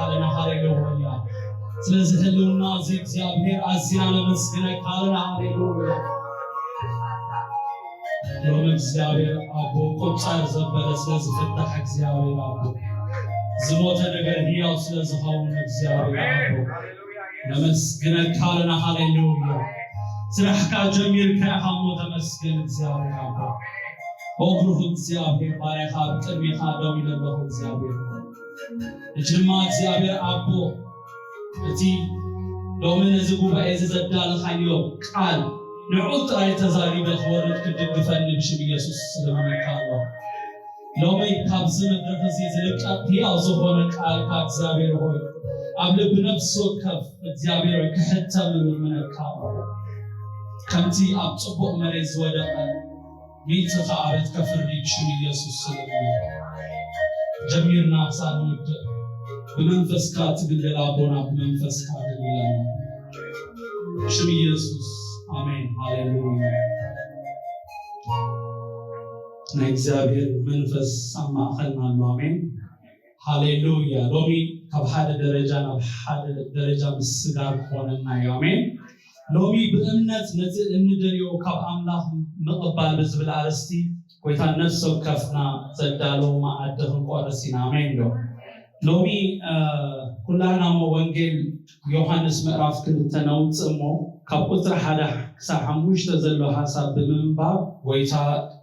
ኣለና። ሃሌሉያ። ስለዚ ህልውና እዚ እግዚኣብሔር ኣዝና ነመስግነካ ኣለና። ሃሌሉያ። ሎም እግዚኣብሔር ኣቦ ቁጻር ዘበለ ስለ ዝፍታሕ እግዚኣብሔር ኣቦ ዝሞተ ነገር ህያው ስለ ዝኸውን እግዚኣብሔር ኣቦ ነመስግነካ ኣለና። ሃሌሉያ። ስራሕካ ጀሚርካ ኢኻ እሞ ተመስገን እግዚኣብሔር ኣቦ። ኦግሩህ እግዚኣብሔር ባርያኻ ኣብ ቅድሚኻ ደው ኢለ ኣለኹ እግዚኣብሔር። ሕጂ ድማ እግዚኣብሔር ኣቦ እቲ ሎሚ ነዚ ጉባኤ እዚ ዘዳለኻዮ ቃል ንዑ ጥራይ ተዛሪበ ክወርድ ክድግፈኒ ብሽም ኢየሱስ ስለምነካ ኣሎ። ሎሚ ካብዚ መድረኽ እዚ ዝልቀቕ ህያው ዝኾነ ቃልካ እግዚኣብሔር ሆይ ኣብ ልቢ ነፍሲ ወከፍ እግዚኣብሔር ሆይ ክሕተም እልምነካ ኣሎ። ከምቲ ኣብ ጽቡቕ መሬት ዝወደቐ ሚእቲ ከዓበት ከፍሪ ብሽም ኢየሱስ ስም ጀሚርና ክሳብ ንውድእ ብመንፈስካ ትግልገል ኣቦና ብመንፈስካ ግልግለና። ብሽም ኢየሱስ ኣሜን። ሃሌሉያ። ናይ እግዚኣብሔር መንፈስ ኣብ ማእኸልና ኣሎ። ኣሜን። ሃሌሉያ። ሎሚ ካብ ሓደ ደረጃ ናብ ሓደ ደረጃ ምስጋር ክኾነና እዩ። ኣሜን። ሎሚ ብእምነት ነቲ እንደልዮ ካብ ኣምላኽ ምቕባል ብዝብል ኣርእስቲ ጎይታ ነፍሲ ወከፍና ዘዳለዎ መኣዲ ክንቆርስ ኢና። ኣሜን ዶ? ሎሚ ኩላህና እሞ ወንጌል ዮሃንስ ምዕራፍ ክልተ ነውፅእ እሞ ካብ ቁፅሪ ሓደ ክሳብ ሓሙሽተ ዘሎ ሓሳብ ብምንባብ ጎይታ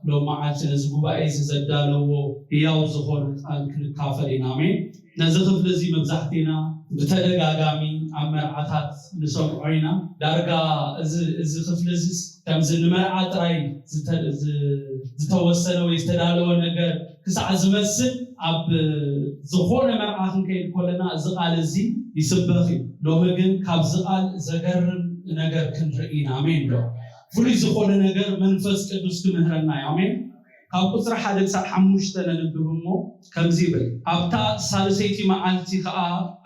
ሎም መዓልቲ ነዚ ጉባኤ እዚ ዘዳለዎ ህያው ዝኾነ ቃል ክንካፈል ኢና። ኣሜን። ነዚ ክፍሊ እዚ መብዛሕቲና ብተደጋጋሚ ኣብ መርዓታት ንሰምዖ ኢና። ዳርጋ እዚ ክፍሊ እዚ ከምዚ ንመርዓ ጥራይ ዝተወሰነ ወይ ዝተዳለወ ነገር ክሳዕ ዝመስል ኣብ ዝኾነ መርዓ ክንከይድ ከለና እዚ ቃል እዚ ይስበኽ እዩ። ሎሚ ግን ካብዚ ቃል ዘገርም ነገር ክንርኢ ኢና። ኣሜን ዶ? ፍሉይ ዝኾነ ነገር መንፈስ ቅዱስ ክምህረና እዩ። ኣሜን። ካብ ቁፅሪ ሓደ ክሳብ ሓሙሽተ ነንብብ እሞ ከምዚ ይብል፣ ኣብታ ሳልሰይቲ መዓልቲ ከዓ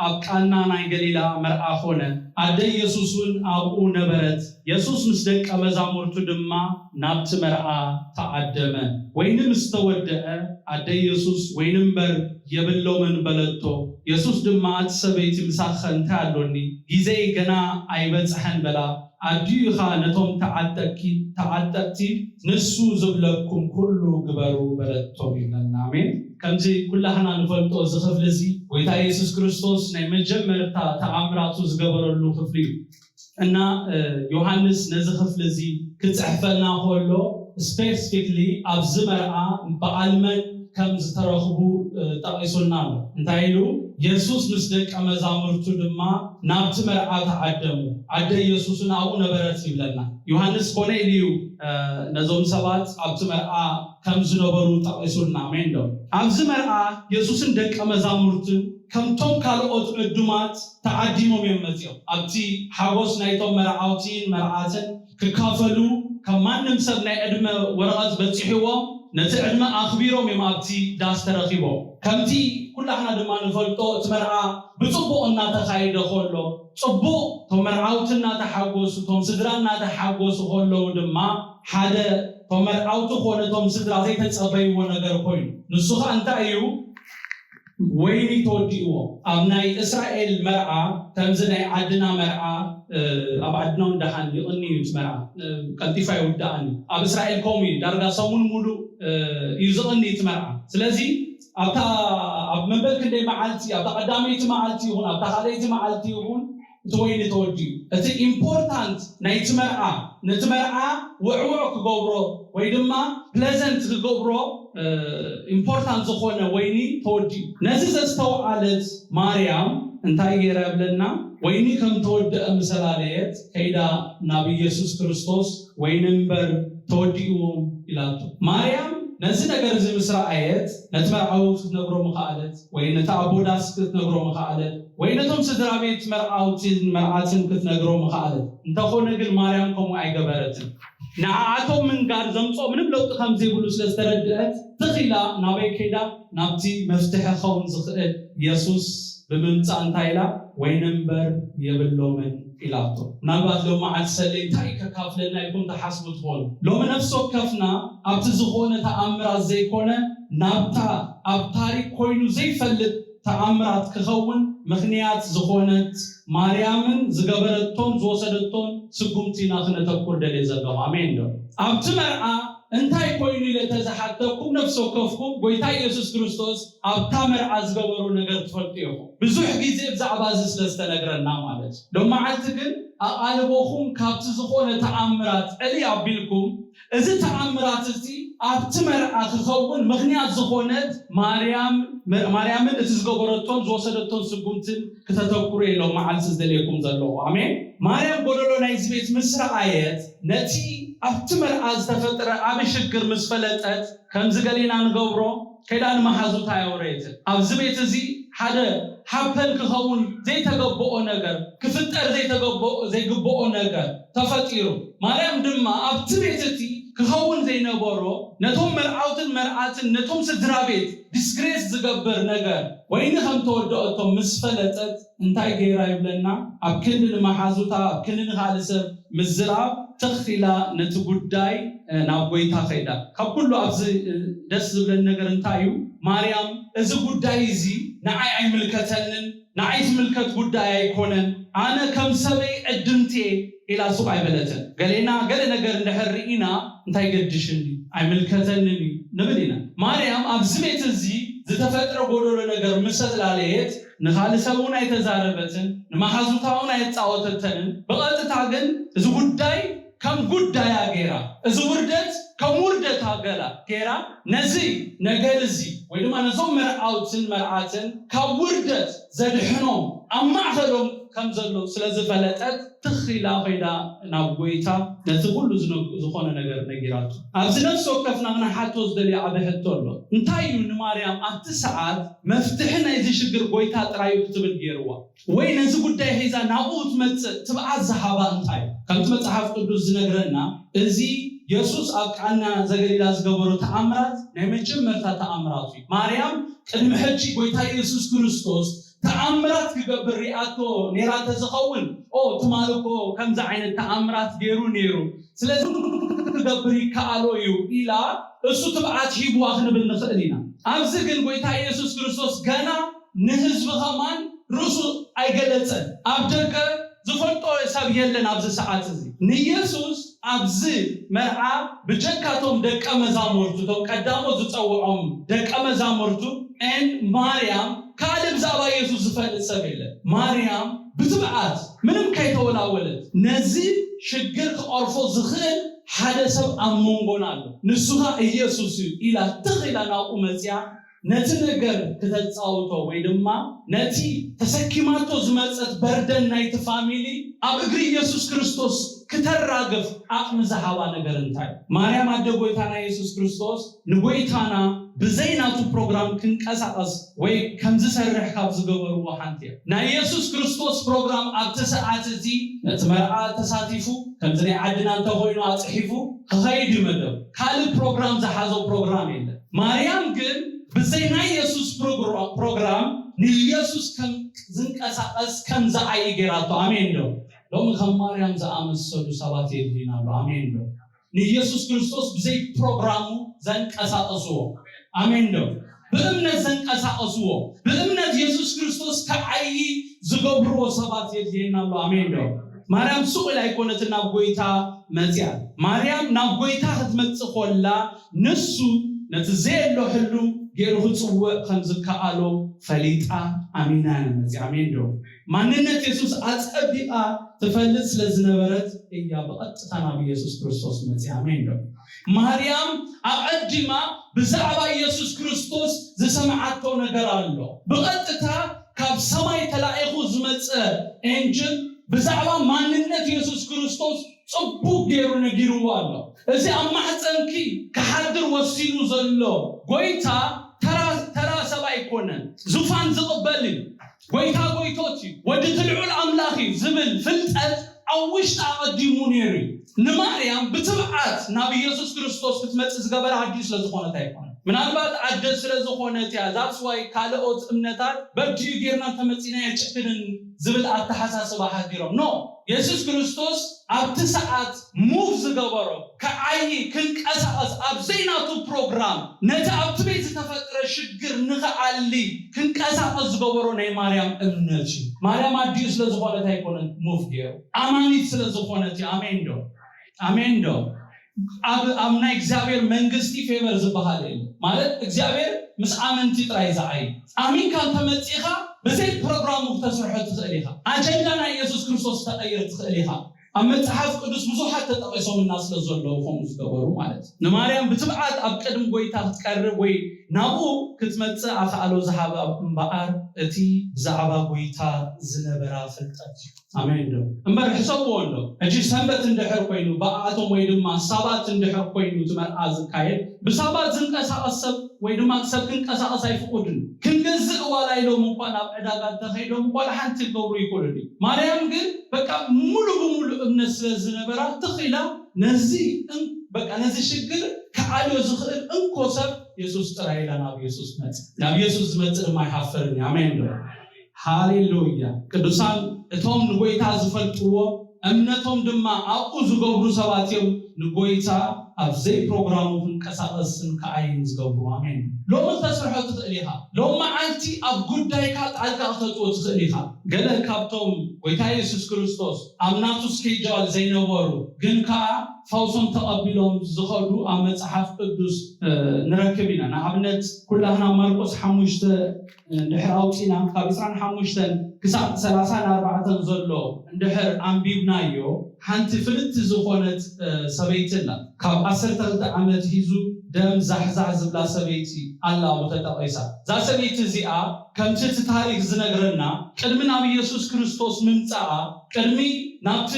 ኣብ ቃና ናይ ገሊላ መርዓ ኾነ፣ ኣደ ኢየሱስ እውን ኣብኡ ነበረት። የሱስ ምስ ደቀ መዛሙርቱ ድማ ናብቲ መርዓ ተዓደመ። ወይኒ ምስ ተወድአ ኣደ ኢየሱስ ወይኒ እምበር የብሎምን በለቶ። የሱስ ድማ እቲ ሰበይቲ ምሳኸ እንታይ ኣሎኒ? ጊዜይ ገና ኣይበጽሐን በላ። ኣዲኡ ኢኻ ነቶም ተዓጠቅቲ ንሱ ዝብለኩም ኩሉ ግበሩ በለቶም ይብለና። ኣሜን። ከምዚ ኩላህና ንፈልጦ እዚ ክፍሊ እዚ ጎይታ የሱስ ክርስቶስ ናይ መጀመርታ ተኣምራቱ ዝገበረሉ ክፍሊ እዩ። እና ዮሃንስ ነዚ ክፍሊ እዚ ክፅሕፈልና ከሎ ስፔሲፊክሊ ኣብዚ መርዓ በዓል መን ከም ዝተረኽቡ ጠቒሱልና ኣሎ። እንታይ ኢሉ? የሱስ ምስ ደቀ መዛሙርቱ ድማ ናብቲ መርዓ ተዓደሙ፣ ኣደ የሱስን ኣብኡ ነበረት ይብለና። ዮሃንስ ኮነ ኢሉ እዩ ነዞም ሰባት ኣብቲ መርዓ ከም ዝነበሩ ጠቒሱልና። ኣሜን ዶ? ኣብዚ መርዓ የሱስን ደቀ መዛሙርትን ከምቶም ካልኦት ዕዱማት ተዓዲሞም እዮም መፂኦም። ኣብቲ ሓጎስ ናይቶም መርዓውቲን መርዓትን ክካፈሉ ከም ማንም ሰብ ናይ ዕድመ ወረቐት በፂሕዎም ነቲ ዕድመ ኣኽቢሮም እዮም ኣብቲ ዳስ ተረኺቦም። ከምቲ ኩላሕና ድማ ንፈልጦ እቲ መርዓ ብፅቡቕ እናተኻየደ ከሎ ፅቡቕ እቶም መርዓውቲ እናተሓጎሱ እቶም ስድራ እናተሓጎሱ ከለዉ ድማ ሓደ እቶም መርዓውቲ ኮነ እቶም ስድራ ዘይተፀበይዎ ነገር ኮይኑ ንሱ ከዓ እንታይ እዩ? ወይኒ ተወዲእዎ። ኣብ ናይ እስራኤል መርዓ ከምዚ ናይ ዓድና መርዓ ኣብ ዓድና እውን ደሓን ይቕኒ እዩ እቲ መርዓ ቀልጢፋ ይውዳእን እዩ። ኣብ እስራኤል ከምኡ እዩ ዳርጋ ሰሙን ሙሉእ እዩ ዝቕኒ እቲ መርዓ። ስለዚ ኣብታ ኣብ መበል ክንደይ መዓልቲ ኣብታ ቀዳመይቲ መዓልቲ ይኹን ኣብታ ካልኣይቲ መዓልቲ ይኹን እቲ ወይኒ ተወዲኡ። እቲ ኢምፖርታንት ናይቲ መርዓ ነቲ መርዓ ውዕውዕ ክገብሮ ወይ ድማ ፕለዘንት ክገብሮ ኢምፖርታንት ዝኾነ ወይኒ ተወዲኡ። ነዚ ዘስተውዓለት ማርያም እንታይ ገይራ ይብለና? ወይኒ ከም ተወደአ ምስ ኣላለየት ከይዳ ናብ ኢየሱስ ክርስቶስ ወይኒ እምበር ተወዲእዎም ኢላቶ። ማርያም ነዚ ነገር እዚ ምስ ረኣየት ነቲ መርዓዊ ክትነግሮ ምኸኣለት ወይ ነቲ ኣቦ ዳስ ክትነግሮ ምኸኣለት ወይ ነቶም ስድራ ቤት መርዓውትን መርዓትን ክትነግሮ ምኸኣለት። እንተኾነ ግን ማርያም ከምኡ ኣይገበረትን። ንዓኣቶም ምንጋር ዘምፅኦ ምንም ለውጢ ከም ዘይብሉ ስለ ዝተረድአት ትኽ ኢላ ናበይ ከይዳ? ናብቲ መፍትሒ ክኸውን ዝኽእል የሱስ ብምምፃእ እንታይ ኢላ? ወይኒ እምበር የብሎምን ኢላቶ። ምናልባት ሎም መዓልቲ ሰሌ እንታይ ከካፍለና ኢልኩም ትሓስቡ ትኾኑ። ሎሚ ነፍሲ ወከፍና ኣብቲ ዝኾነ ተኣምራት ዘይኮነ ናብታ ኣብ ታሪክ ኮይኑ ዘይፈልጥ ተኣምራት ክኸውን ምኽንያት ዝኾነት ማርያምን ዝገበረቶን ዝወሰደቶን ስጉምቲ ኢና ክነተኩር ደልየ ዘለኹ። ኣሜን ዶ? ኣብቲ መርዓ እንታይ ኮይኑ ኢለ ተዝሓተኩም፣ ነፍሲ ወከፍኩም ጎይታ ኢየሱስ ክርስቶስ ኣብታ መርዓ ዝገበሮ ነገር ትፈልጡ ኢኹም። ብዙሕ ግዜ ብዛዕባ እዚ ስለ ዝተነግረና ማለት እዩ። ሎም መዓልቲ ግን ኣቓልቦኹም ካብቲ ዝኾነ ተኣምራት ዕልይ ኣቢልኩም፣ እዚ ተኣምራት እዚ ኣብቲ መርዓ ክኸውን ምኽንያት ዝኾነት ማርያም፣ ማርያምን እቲ ዝገበረቶን ዝወሰደቶን ስጉምትን ክተተኩሩ ኢሎም መዓልቲ ዝደልየኩም ዘለኹ። ኣሜን። ማርያም ጎደሎ ናይዚ ቤት ምስ ረኣየት፣ ነቲ ኣብቲ መርዓ ዝተፈጥረ ዓቢ ሽግር ምስ ፈለጠት፣ ከምዚ ገሊና ንገብሮ ከይዳ ንመሓዙታ ኣየውረየትን። ኣብዚ ቤት እዚ ሓደ ሃፐን ክኸውን ዘይተገበኦ ነገር፣ ክፍጠር ዘይተገበኦ ዘይግበኦ ነገር ተፈጢሩ። ማርያም ድማ ኣብቲ ቤት እቲ ክኸውን ዘይነበሮ፣ ነቶም መርዓውትን መርዓትን ነቶም ስድራ ቤት ዲስግሬስ ዝገብር ነገር፣ ወይኒ ከም ተወደኦቶም ምስ ፈለጠት እንታይ ገይራ ይብለና? ኣብ ክንዲ ንመሓዙታ፣ ኣብ ክንዲ ንኻልእ ሰብ ምዝራብ ትኽ ኢላ ነቲ ጉዳይ ናብ ጎይታ ከይዳ። ካብ ኩሉ ኣብዚ ደስ ዝብለኒ ነገር እንታይ እዩ? ማርያም እዚ ጉዳይ እዚ ንዓይ ኣይምልከተንን፣ ንዓይ ዝምልከት ጉዳይ ኣይኮነን፣ ኣነ ከም ሰበይ ዕድምትየ ኢላ ሱቕ ኣይበለትን። ገሌና ገለ ነገር እንድሕር ርኢና እንታይ ገድሽኒ፣ ኣይምልከተንን እዩ ንብል ኢና። ማርያም ኣብዚ ቤት እዚ ዝተፈጥረ ጎደሎ ነገር ምስ ኣላለየት ንኻልእ ሰብ እውን ኣይተዛረበትን፣ ንመሓዙታ እውን ኣየጻወተተንን። ብቐጥታ ግን እዚ ጉዳይ ከም ጉዳያ ገይራ፣ እዚ ውርደት ከም ውርደታ ገላ ገይራ፣ ነዚ ነገር እዚ ወይ ድማ ነዞም መርዓውትን መርዓትን ካብ ውርደት ዘድሕኖም ኣብ ማእኸሎም ከም ዘሎ ስለ ዝፈለጠት ትኽ ኢላ ኸይዳ ናብ ጎይታ ነቲ ኩሉ ዝኾነ ነገር ነጊራቶ። ኣብዚ ነፍሲ ወከፍና ክንሓቶ ዝደልዮ ዓቢ ሕቶ ኣሎ። እንታይ እዩ ንማርያም ኣብቲ ሰዓት መፍትሒ ናይዚ ሽግር ጎይታ ጥራዩ ክትብል ገይርዋ? ወይ ነዚ ጉዳይ ሒዛ ናብኡ ትመጽእ ትብዓት ዝሃባ እንታይ እዩ? ከምቲ መጽሓፍ ቅዱስ ዝነግረና፣ እዚ የሱስ ኣብ ቃና ዘገሊላ ዝገበሮ ተኣምራት ናይ መጀመርታ ተኣምራቱ እዩ። ማርያም ቅድሚ ሕጂ ጎይታ የሱስ ክርስቶስ ተኣምራት ክገብር ሪኣቶ ኔራ ተዝኸውን፣ ኦ፣ ትማል እኮ ከምዚ ዓይነት ተኣምራት ገይሩ ኔሩ፣ ስለዚ ክገብር ይከኣሎ እዩ ኢላ እሱ ትብዓት ሂብዋ ክንብል ንኽእል ኢና። ኣብዚ ግን ጎይታ የሱስ ክርስቶስ ገና ንህዝቢ ኸማን ርእሱ ኣይገለጸን። ኣብ ደገ ዝፈልጦ ሰብ የለን ኣብዚ ሰዓት እዚ። ንየሱስ ኣብዚ መርዓ ብጀካቶም ደቀ መዛሙርቱ፣ እቶም ቀዳሞት ዝጸውዖም ደቀ መዛሙርቱ፣ ን ማርያም ካልእ ብዛዕባ የሱስ ዝፈልጥ ሰብ የለን። ማርያም ብትብዓት ምንም ከይተወላወለት፣ ነዚ ሽግር ክቐርፎ ዝኽእል ሓደ ሰብ ኣብ መንጎና ኣሎ፣ ንሱ ኸኣ ኢየሱስ እዩ ኢላ ትኽ ኢላ ናብኡ መጺኣ ነቲ ነገር ክተጻውቶ ወይ ድማ ነቲ ተሰኪማቶ ዝመጸት በርደን ናይቲ ፋሚሊ ኣብ እግሪ ኢየሱስ ክርስቶስ ክተራግፍ ዓቕሚ ዝሃባ ነገር እንታይ? ማርያም ኣደ ጎይታና ኢየሱስ ክርስቶስ ንጎይታና ብዘይ ናቱ ፕሮግራም ክንቀሳቐስ ወይ ከም ዝሰርሕ ካብ ዝገበርዎ ሓንቲ እያ። ናይ ኢየሱስ ክርስቶስ ፕሮግራም ኣብቲ ሰዓት እዚ ነቲ መርዓ ተሳቲፉ፣ ከምዚ ናይ ዓድና እንተኾይኑ ኣጽሒፉ ክኸይድ እዩ መደብ። ካልእ ፕሮግራም ዝሓዞ ፕሮግራም የለን። ማርያም ግን ብዘይ ናይ የሱስ ፕሮግራ-፣ ፕሮግራም ንየሱስ ከም ዝንቀሳቐስ ከም ዝዓዪ ገይራቶ። ኣሜን ዶ? ሎሚ ከም ማርያም ዝኣመሰሉ ሰባት የድልዩና ኣሎ። ኣሜን ዶ? ንየሱስ ክርስቶስ ብዘይ ፕሮግራሙ ዘንቀሳቐስዎ። ኣሜን ዶ? ብእምነት ዘንቀሳቐስዎ፣ ብእምነት የሱስ ክርስቶስ ክዓዪ ዝገብርዎ ሰባት የድልየና ኣሎ። ኣሜን ዶ? ማርያም ሱቕ ኢላ ኣይኮነትን ናብ ጎይታ መጺኣ። ማርያም ናብ ጎይታ ክትመጽእ ኮላ፣ ንሱ ነቲ ዘየሎ ህሉ ገይሩ ክጽውዕ ከም ዝከኣሎ ፈሊጣ ኣሚና እያ መጺኣ። ኣሜን ዶ? ማንነት የሱስ ኣጸቢቓ ትፈልጥ ስለ ዝነበረት እያ ብቐጥታ ናብ ኢየሱስ ክርስቶስ መጺኣ። ኣሜን ዶ? ማርያም ኣቐዲማ ብዛዕባ ኢየሱስ ክርስቶስ ዝሰምዓቶ ነገር ኣሎ። ብቐጥታ ካብ ሰማይ ተላኢኹ ዝመጸ ኤንጅል ብዛዕባ ማንነት የሱስ ክርስቶስ ጽቡቕ ገይሩ ነጊርዋ ኣሎ። እዚ ኣብ ማሕፀንኪ ክሓድር ወሲኑ ዘሎ ጎይታ ተራ፣ ተራ ሰብ ኣይኮነን። ዙፋን ዝቕበል እዩ። ጎይታ ጎይቶት እዩ። ወዲ እቲ ልዑል ኣምላኽ እዩ ዝብል ፍልጠት ኣብ ውሽጢ ኣቐዲሙ ነይሩ እዩ። ንማርያም ብትብዓት ናብ ኢየሱስ ክርስቶስ ክትመጽእ ዝገበረ ኣዲኡ ስለ ዝኾነት ኣይኮነን። ምናልባት ኣደ ስለ ዝኾነት እያ። ዛትስ ዋይ ካልኦት እምነታት በዲኡ ጌርና እንተመጺና የጭክንን ዝብል ኣተሓሳስባ ሓዲሮም። ኖ፣ የሱስ ክርስቶስ ኣብቲ ሰዓት ሙቭ ዝገበሮ፣ ክዓይ ክንቀሳቐስ ኣብ ዘይናቱ ፕሮግራም፣ ነቲ ኣብቲ ቤት ዝተፈጥረ ሽግር ንኽኣሊ ክንቀሳቐስ ዝገበሮ ናይ ማርያም እምነት እዩ። ማርያም ኣዲኡ ስለ ዝኾነት ኣይኮነን ሙቭ ገይሩ፣ ኣማኒት ስለ ዝኾነት እዩ። ኣሜን ዶ? ኣሜን ዶ? ኣብ ኣብ ናይ እግዚኣብሔር መንግስቲ ፌቨር ዝበሃል የለ። ማለት እግዚኣብሔር ምስ ኣመንቲ ጥራይ ዝዓይ። ኣሚንካ እንተመጺኻ ብዘይ ፕሮግራሙ ክተስርሖ ትኽእል ኢኻ። ኣጀንዳ ናይ ኢየሱስ ክርስቶስ ተቐይር ትኽእል ኢኻ። ኣብ መጽሓፍ ቅዱስ ብዙሓት ተጠቒሶምና ስለ ዘለዉ ከምኡ ዝገበሩ ማለት እዩ። ንማርያም ብትብዓት ኣብ ቅድሚ ጎይታ ክትቀርብ ወይ ናብኡ ክትመጽእ ኣኽኣሎ ዝሃባ እምበኣር እቲ ብዛዕባ ጎይታ ዝነበራ ፍልጠት እዩ። ኣሜን ዶ? እምበር ሕሰብዎ ኣሎ። ሕጂ ሰንበት እንድሕር ኮይኑ ብኣቶም ወይ ድማ ሳባት እንድሕር ኮይኑ እቲ መርዓ ዝካየድ ብሳባት ዝንቀሳቐስ ሰብ ወይ ድማ ሰብ ክንቀሳቐስ ኣይፍቁድን። ክንገዝእ ዋላ ኢሎም እኳ ናብ ዕዳጋ እንተኸይዶም እኳ ሓንቲ ክገብሩ ይክእሉን እዩ። ማርያም ግን በቃ ሙሉ ብሙሉ እምነት ስለ ዝነበራ ትኽኢላ ነዚ እን- በቃ ነዚ ሽግር ክዓልዮ ዝኽእል እንኮ ሰብ የሱስ ጥራይ ኢላ ናብ የሱስ መጽ ናብ የሱስ ዝመጽእ ድማ ኣይሓፍርን እዩ። ኣሜን ዶ? ሃሌሉያ። ቅዱሳን እቶም ንጎይታ ዝፈልጥዎ እምነቶም ድማ ኣብኡ ዝገብሩ ሰባት እዮም ንጎይታ ኣብ ዘይፕሮግራሙ ክንቀሳቐስን ክዓይን ዝገብሩ። ኣሜን። ሎሚ ክተስርሖ ትኽእል ኢኻ። ሎም መዓልቲ ኣብ ጉዳይካ ጣልቃ ክተጥዎ ትኽእል ኢኻ። ገለ ካብቶም ጎይታ የሱስ ክርስቶስ ኣብ ናቱ ስኬጃል ዘይነበሩ ግን ከዓ ፈውሶም ተቐቢሎም ዝኸዱ ኣብ መጽሓፍ ቅዱስ ንረክብ ኢና። ንኣብነት ኩላህና ማርቆስ ሓሙሽተ ድሕር ኣውፂና ካብ ዕስራን ሓሙሽተን ክሳብ ሰላሳን ኣርባዕተን ዘሎ እንድሕር ኣንቢብናዮ ሓንቲ ፍልቲ ዝኾነት ሰበይቲ ኣላ። ካብ ዓሰርተ ክልተ ዓመት ሒዙ ደም ዛሕዛሕ ዝብላ ሰበይቲ ኣላ ኣብኡ ተጠቒሳ። እዛ ሰበይቲ እዚኣ ከምቲ እቲ ታሪክ ዝነግረና ቅድሚ ናብ ኢየሱስ ክርስቶስ ምምፃኣ ቅድሚ ናብቲ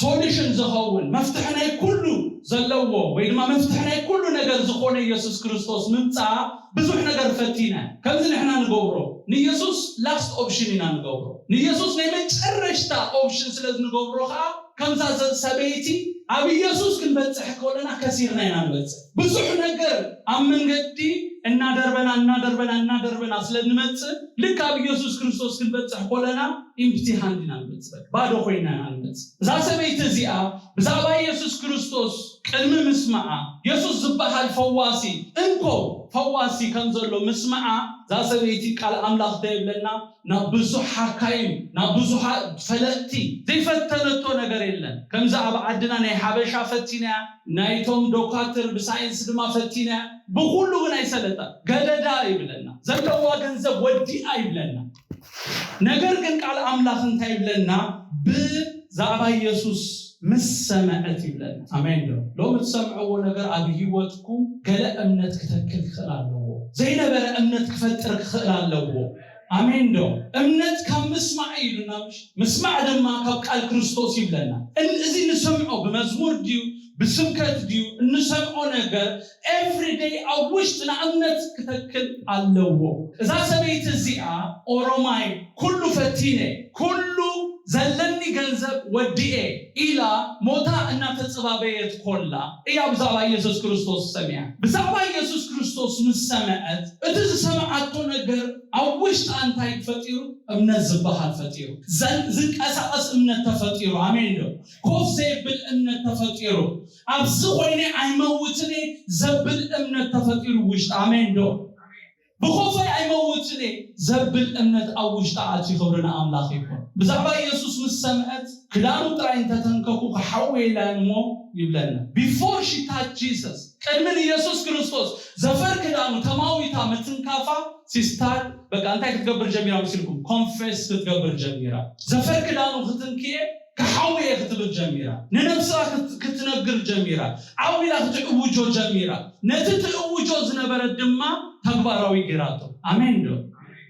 ሶሉሽን ዝኸውን መፍትሒ ናይ ኩሉ ዘለዎ ወይ ድማ መፍትሒ ናይ ኩሉ ነገር ዝኾነ ኢየሱስ ክርስቶስ ምምፃኣ ብዙሕ ነገር ፈቲና። ከምዚ ንሕና ንገብሮ ንኢየሱስ ላስት ኦፕሽን ኢና ንገብሮ። ንኢየሱስ ናይ መጨረሽታ ኦፕሽን ስለ ዝንገብሮ ከዓ ከምዛ ሰበይቲ ኣብ ኢየሱስ ክንበፅሕ ከለና ከሲርና ኢና ንበፅሕ። ብዙሕ ነገር ኣብ መንገዲ እናደርበና እናደርበና እናደርበና ስለ ንመፅእ ልክ ኣብ ኢየሱስ ክርስቶስ ክንበፅሕ ከለና ኢምፕቲ ሃንድ ኢና ንመፅእ፣ ባዶ ኮይና ኢና ንመፅእ። እዛ ሰበይቲ እዚኣ ብዛዕባ ኢየሱስ ክርስቶስ ቅድሚ ምስማዓ የሱስ ዝበሃል ፈዋሲ እንኮ ፈዋሲ ከም ዘሎ ምስማዓ እዛ ሰበይቲ ቃል ኣምላኽ እንታይ ይብለና? ናብ ብዙሕ ሓካይም ናብ ብዙሓት ፈለጥቲ ዘይፈተነቶ ነገር የለን። ከምዚ ኣብ ዓድና ናይ ሓበሻ ፈቲናያ፣ ናይቶም ዶካትር ብሳይንስ ድማ ፈቲናያ፣ ብኩሉ ግን ኣይሰለጣ። ገደዳ ይብለና፣ ዘለዋ ገንዘብ ወዲኣ ይብለና። ነገር ግን ቃል ኣምላኽ እንታይ ይብለና? ብዛዕባ ኢየሱስ ምስ ሰምዐት ይብለና። ኣሜን ዶ? ሎሚ ትሰምዕዎ ነገር ኣብ ህይወትኩም ገለ እምነት ክተክል ክኽእል ኣለዎ። ዘይነበረ እምነት ክፈጥር ክኽእል ኣለዎ። ኣሜን ዶ? እምነት ካብ ምስማዕ እዩ ኢሉና፣ ምሽ? ምስማዕ ድማ ካብ ቃል ክርስቶስ ይብለና። እን- እዚ ንሰምዖ ብመዝሙር ድዩ ብስብከት ድዩ እንሰምዖ ነገር ኤቭሪደይ ኣብ ውሽጥና እምነት ክተክል ኣለዎ። እዛ ሰበይቲ እዚኣ ኦሮማይ ኩሉ ፈቲነ ኩሉ ዘለኒ ገንዘብ ወዲኤ ኢላ ሞታ እናተጸባበየት ኮላ እያ ብዛዕባ ኢየሱስ ክርስቶስ ሰሚዓ። ብዛዕባ ኢየሱስ ክርስቶስ ምስ ሰምዐት እቲ ዝሰምዓቶ ነገር ኣብ ውሽጣ እንታይ ፈጢሩ? እምነት ዝበሃል ፈጢሩ። ዘን- ዝንቀሳቐስ እምነት ተፈጢሩ። ኣሜን ዶ? ኮፍ ዘይብል እምነት ተፈጢሩ። ኣብዚ ኮይነ ኣይመውትን እየ ዘብል እምነት ተፈጢሩ ውሽጣ። ኣሜን ዶ? ብኾፈይ ኣይመውትን እየ ዘብል እምነት ኣብ ውሽጣ ኣትዩ። ክብሪ ንኣምላኽ ይኹን። ብዛዕባ ኢየሱስ ምስ ሰምዐት ክዳኑ ጥራይ እንተተንከፉ ክሓውየላ እሞ ይብለና። Before she touch Jesus፣ ቅድሚ ንኢየሱስ ክርስቶስ ዘፈር ክዳኑ ተማዊታ ምትንካፋ ሲስታር በቃ እንታይ ክትገብር ጀሚራ መሲልኩም? ኮንፌስ ክትገብር ጀሚራ። ዘፈር ክዳኑ ክትንክየ ክሓውየ ክትብል ጀሚራ። ንነብሳ ክት- ክትነግር ጀሚራ። ዓው ኢላ ክትእውጆ ጀሚራ። ነቲ ትእውጆ ዝነበረት ድማ ተግባራዊ ጌራቶ። ኣሜን ዶ?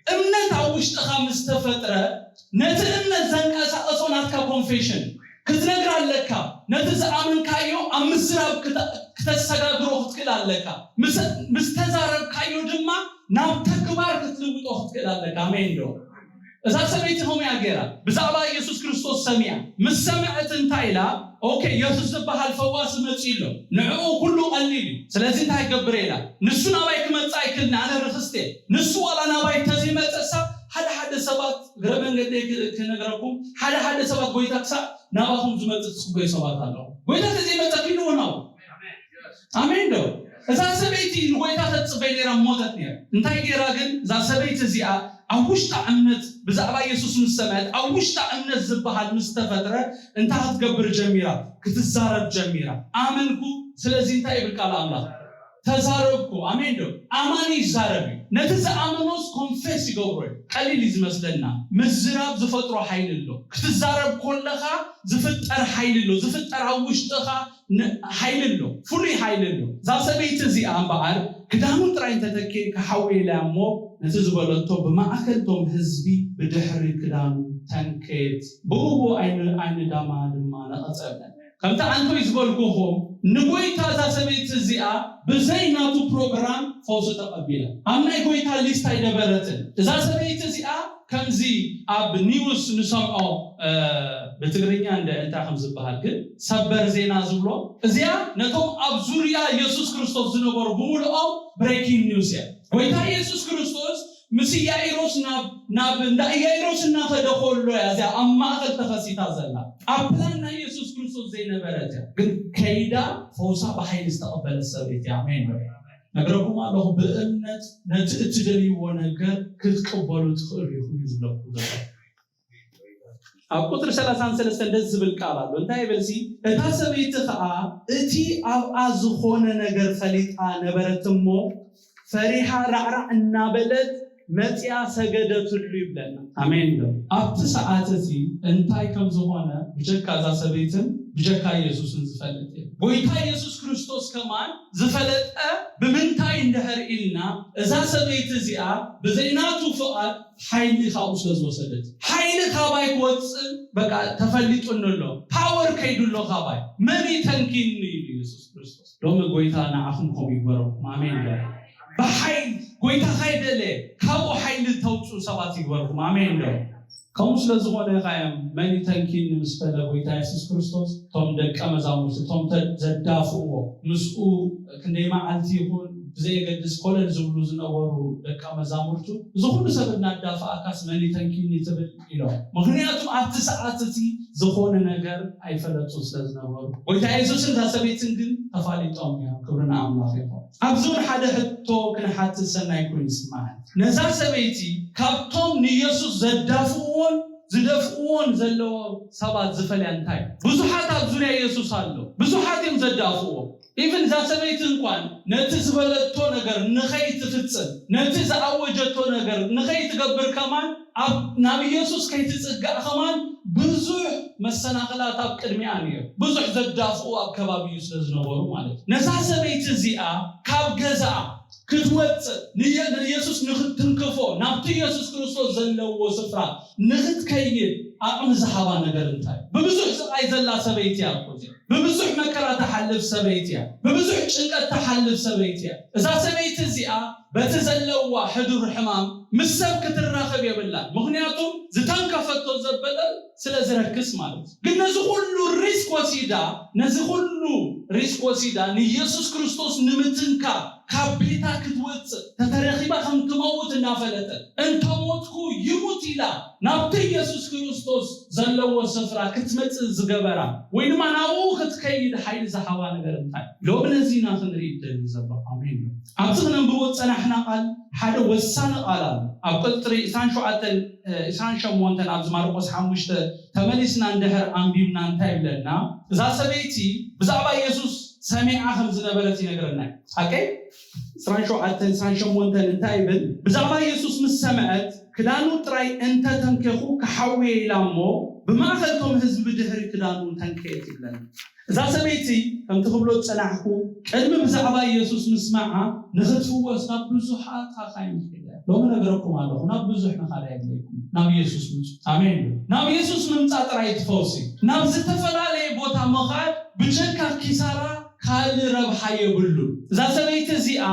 እምነት ኣብ ውሽጥኻ ምስ ተፈጥረ ነቲ እምነት ዘንቀሳቐሶ ናትካ ኮንፌሽን ክትነግር ኣለካ። ነቲ ዝኣመንካዮ ኣብ ምዝራብ ክተ- ክተሰጋግሮ ክትክእል ኣለካ። ምስ- ምስ ተዛረብካዮ ድማ ናብ ተግባር ክትልውጦ ክትክእል ኣለካ። ኣሜን ዶ? እዛ ሰበይቲ ከምኡ እያ ገይራ። ብዛዕባ ኢየሱስ ክርስቶስ ሰሚዓ ምስ ሰምዐት እንታይ ኢላ? ኦኬ፣ ኢየሱስ ዝበሃል ፈዋሲ መፂኡ ኣሎ፣ ንዕኡ ኩሉ ቀሊል እዩ። ስለዚ እንታይ ክገብር እየ ኢላ። ንሱ ናባይ ክመፅእ ኣይክእልን፣ ኣነ ርኽስቲ እየ። ንሱ ዋላ ናባይ እንተዘይመፀሳ ሓደ ሓደ ሰባት እግረ መንገደይ ክ- ክነግረኩም፣ ሓደ ሓደ ሰባት ጎይታ ክሳብ ናባኹም ዝመጽእ ትጽበዩ ሰባት ኣለዉ። ጎይታ ተዘይመጸ ኪድዎ ናው። ኣሜን ዶ? እዛ ሰበይቲ ንጎይታ ተጽበይ ነይራ፣ ሞተት ነይራ። እንታይ ገይራ ግን እዛ ሰበይቲ እዚኣ? ኣብ ውሽጣ እምነት ብዛዕባ የሱስ ምስ ሰምዐት፣ ኣብ ውሽጣ እምነት ዝበሃል ምስ ተፈጥረ፣ እንታይ ክትገብር ጀሚራ? ክትዛረብ ጀሚራ። ኣመንኩ። ስለዚ እንታይ ይብል ቃል ኣምላኽ? ተዛረብኩ። ኣሜን ዶ? ኣማኒ ይዛረብ እዩ። ነቲ ዝኣመኖስ ኮንፌስ ይገብሮ እዩ። ቀሊል እዩ ዝመስለና። ምዝራብ ዝፈጥሮ ሓይሊ ኣሎ። ክትዛረብ ከለኻ ዝፍጠር ሓይሊ ኣሎ። ዝፍጠር ኣብ ውሽጥኻ ን- ሓይሊ ኣሎ። ፍሉይ ሓይሊ ኣሎ። እዛ ሰበይቲ እዚኣ እምበኣር ክዳኑ ጥራይ እንተተኬ ክሓውየላ እሞ፣ ነቲ ዝበለቶ ብማእከል እቶም ህዝቢ ብድሕሪ ክዳኑ ተንከየት። ብእኡ ዓይኒ ዓይኒ ዳማ ድማ ነቐጸለን። ከምቲ ኣንቶይ ዝበልኩኹም፣ ንጎይታ እዛ ሰበይቲ እዚኣ ብዘይ ናቱ ፕሮግራም ፈውሲ ተቐቢላ። ኣብ ናይ ጎይታ ሊስት ኣይነበረትን። እዛ ሰበይቲ እዚኣ ከምዚ ኣብ ኒውስ ንሰምዖ፣ እ፣ ብትግርኛ እንደ እንታይ ከም ዝበሃል ግን ሰበር ዜና ዝብሎ፣ እዚኣ ነቶም ኣብ ዙርያ የሱስ ክርስቶስ ዝነበሩ ብምልኦም ብሬኪንግ ኒውስ እያ። ጎይታ የሱስ ክርስቶስ ምስ ኢያኢሮስ ናብ ናብ እንዳ ኢያኢሮስ እናኸደ ከሎ እያ እዚኣ ኣብ ማእኸል ተኸሲታ ዘላ። ኣብ ፕላን ናይ የሱስ ክርስቶስ ዘይነበረት እያ፣ ግን ከይዳ ፈውሳ ብሓይሊ ዝተቐበለት ሰበይቲ እያ። ኣሜን። ነግረኩም ኣለኹ፣ ብእምነት ነቲ እትደልይዎ ነገር ክትቅበሉ ትኽእሉ ኢኹም እዩ ዝብለኩም ዘሎ። ኣብ ቁፅሪ ሰላሳን ሰለስተን ደስ ዝብል ቃል ኣሎ። እንታይ ይብል ሲ? እታ ሰበይቲ ኸዓ እቲ ኣብኣ ዝኾነ ነገር ፈሊጣ ነበረት እሞ ፈሪሃ ራዕራዕ እናበለት መፅያ ሰገደትሉ ይብለና። ኣሜን ዶ? ኣብቲ ሰዓት እቲ እንታይ ከም ዝኾነ ብጀካ እዛ ሰበይትን ብጀካ ኢየሱስን ዝፈልጥ እዩ። ጎይታ ኢየሱስ ክርስቶስ ከማን ዝፈለጠ ብምንታይ እንድሕር ኢልና፣ እዛ ሰበይቲ እዚኣ ብዘይናቱ ፍቓድ ሓይሊ ካብኡ ስለ ዝወሰደት፣ ሓይሊ ካባይ ክወፅእ በቃ ተፈሊጡኒ ኣሎ። ፓወር ከይዱ ኣሎ ካባይ። መን ይተንኪኒ ኢሉ ኢየሱስ ክርስቶስ። ሎሚ ጎይታ ንዓኹም ከምኡ ይግበረኩም። ኣሜን ዶ? ብሓይሊ ጎይታ ካይደለ ካብኡ ሓይሊ ተውፅኡ ሰባት ይግበርኩም። ኣሜን ዶ? ከምኡ ስለ ዝኾነ ኻዮም መን ይተንኪኒ ምስ በለ ጎይታ የሱስ ክርስቶስ፣ እቶም ደቀ መዛሙርቲ፣ እቶም ተ- ዘዳፍእዎ፣ ምስኡ ክንደይ መዓልቲ ይኹን ብዘየገድስ ኮለል ዝብሉ ዝነበሩ ደቀ መዛሙርቱ፣ እዚ ኩሉ ሰብ እናዳፈኣካስ መን ይተንኪኒ ትብል ኢሎም። ምኽንያቱ ኣብቲ ሰዓት እቲ ዝኾነ ነገር ኣይፈለጡ ስለ ዝነበሩ፣ ጎይታ የሱስን እዛ ሰበይትን ግን ተፋሊጦም እዮም። ክብሪ ንኣምላኽ ይኹን። ኣብዚ እውን ሓደ ሕቶ ክንሓትት ሰናይ ኮይኑ ይስምዓኒ። ነዛ ሰበይቲ ካብቶም ንየሱስ ዘዳፍእዎን ዝደፍእዎን ዘለዎ ሰባት ዝፈልያ እንታይ? ብዙሓት ኣብ ዙርያ የሱስ ኣሎ። ብዙሓት እዮም ዘዳፍእዎ። ኢቭን እዛ ሰበይቲ እንኳን ነቲ ዝበለቶ ነገር ንኸይትፍጽም፣ ነቲ ዝኣወጀቶ ነገር ንኸይትገብር ከማን፣ ኣብ ናብ ኢየሱስ ከይትጽጋዕ ከማን ብዙሕ መሰናኽላት ኣብ ቅድሚኣ ነይሩ። ብዙሕ ዘዳፍኡ ኣብ ከባቢኡ ስለ ዝነበሩ ማለት እዩ። ነዛ ሰበይቲ እዚኣ ካብ ገዛኣ ክትወፅእ ንየ- ንኢየሱስ ንክትንክፎ ናብቲ ኢየሱስ ክርስቶስ ዘለዎ ስፍራ ንክትከይድ ዓቕሚ ዝሃባ ነገር እንታይ? ብብዙሕ ስቓይ ዘላ ሰበይቲ እያ እኮ እዚኣ። ብብዙሕ መከራ ትሓልፍ ሰበይቲ እያ። ብብዙሕ ጭንቀት ትሓልፍ ሰበይቲ እያ። እዛ ሰበይቲ እዚኣ በቲ ዘለዋ ሕዱር ሕማም ምስ ሰብ ክትራኸብ የብላን። ምኽንያቱም ዝተንከፈቶ ዘበለ ስለ ዝረክስ ማለት እዩ። ግን ነዚ ኩሉ ሪስክ ወሲዳ፣ ነዚ ኩሉ ሪስክ ወሲዳ ንኢየሱስ ክርስቶስ ንምትንካ ካብ ቤታ ክትወፅእ ተተረኺባ ከም ትመውት እናፈለጠት፣ እንተሞትኩ ይሙት ኢላ ናብቲ ኢየሱስ ክርስቶስ ዘለዎ ስፍራ ክትመፅእ ዝገበራ ወይ ድማ ናብኡ ክትከይድ ሓይሊ ዝሃባ ነገር እንታይ? ሎሚ ነዚ ኢና ክንርኢ ደሊ ዘሎ። ኣሜን። ኣብዚ ክነንብቦ ዝፀናሕና ቃል ሓደ ወሳኒ ቃል ኣሎ። ኣብ ቁፅሪ ዕስራን ሸውዓተን ዕስራን ሸሞንተን ኣብዚ ማርቆስ ሓሙሽተ ተመሊስና እንድሕር ኣንቢብና እንታይ ይብለና? እዛ ሰበይቲ ብዛዕባ ኢየሱስ ሰሚዓ ከም ዝነበረት ይነግረና እዩ። ሓቀይ? ዕስራን ሸውዓተን ዕስራን ሸሞንተን እንታይ ይብል? ብዛዕባ ኢየሱስ ምስ ሰምዐት ክዳኑ ጥራይ እንተተንኬኹ ክሓውየ ኢላ እሞ ብማእኸል እቶም ህዝቢ ብድሕሪ ክዳኑ ተንከየት ይብለና። እዛ ሰበይቲ ከምቲ ክብሎ ዝጸናሕኩ ቅድሚ ብዛዕባ ኢየሱስ ምስማዓ ንኽትፍወስ ናብ ብዙሓት ሓኻይም ከይዳ። ሎሚ ነግረኩም ኣለኹ፣ ናብ ብዙሕ ንኻዳ የድልየኩም፣ ናብ ኢየሱስ ምጹ። ኣሜን። ናብ ኢየሱስ ምምጻእ ጥራይ ትፈውሲ። ናብ ዝተፈላለየ ቦታ ምኻድ ብጀካ ኪሳራ ካልእ ረብሓ የብሉን። እዛ ሰበይቲ እዚኣ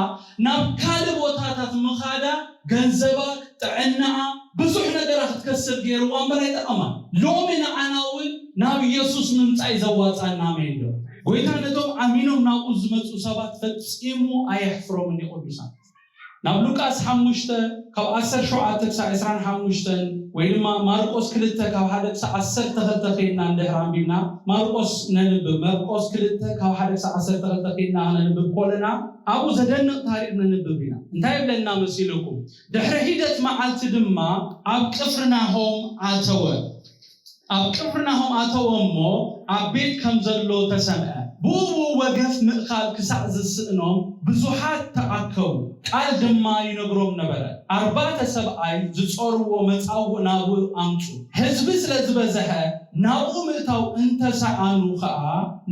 ናብ ካልእ ቦታታት ምኻዳ ገንዘባ፣ ጥዕናኣ፣ ብዙሕ ነገራ ክትከስር ገይርዋ እምበር ኣይጠቐማን። ሎሚ ንዓና እውን ናብ ኢየሱስ ምምጻእ እዩ ዘዋጻና። ኣሜን ዶ? ጎይታ ነቶም ኣሚኖም ናብኡ ዝመጹ ሰባት ፈጺሙ ኣየሕፍሮምን እዩ። ቅዱሳን ናብ ሉቃስ ሓሙሽተ ካብ ዓሰርተ ሸውዓተ ክሳብ ዕስራን ሓሙሽተን ወይ ድማ ማርቆስ ክልተ ካብ ሓደ ክሳብ ዓሰርተ ክልተ ከይድና እንድሕር ኣንቢብና፣ ማርቆስ ነንብብ። ማርቆስ ክልተ ካብ ሓደ ክሳብ ዓሰርተ ክልተ ከይድና ክነንብብ ከለና ኣብኡ ዘደንቕ ታሪኽ ነንብብ ኢና። እንታይ ይብለና መሲልኩም? ድሕሪ ሒደት መዓልቲ ድማ ኣብ ቅፍርናሆም ኣተወ። ኣብ ቅፍርናሆም ኣተወ እሞ ኣብ ቤት ከም ዘሎ ተሰምዐ። ብኡ ወገፍ ምእካል ክሳዕ ዝስእኖም ብዙሓት ተኣከቡ። ቃል ድማ ይነግሮም ነበረ። ኣርባዕተ ሰብኣይ ዝጸርዎ መጻውዕ ናብኡ ኣምጹ። ህዝቢ ስለ ዝበዝሐ ናብኡ ምእታው እንተሰኣኑ ኸኣ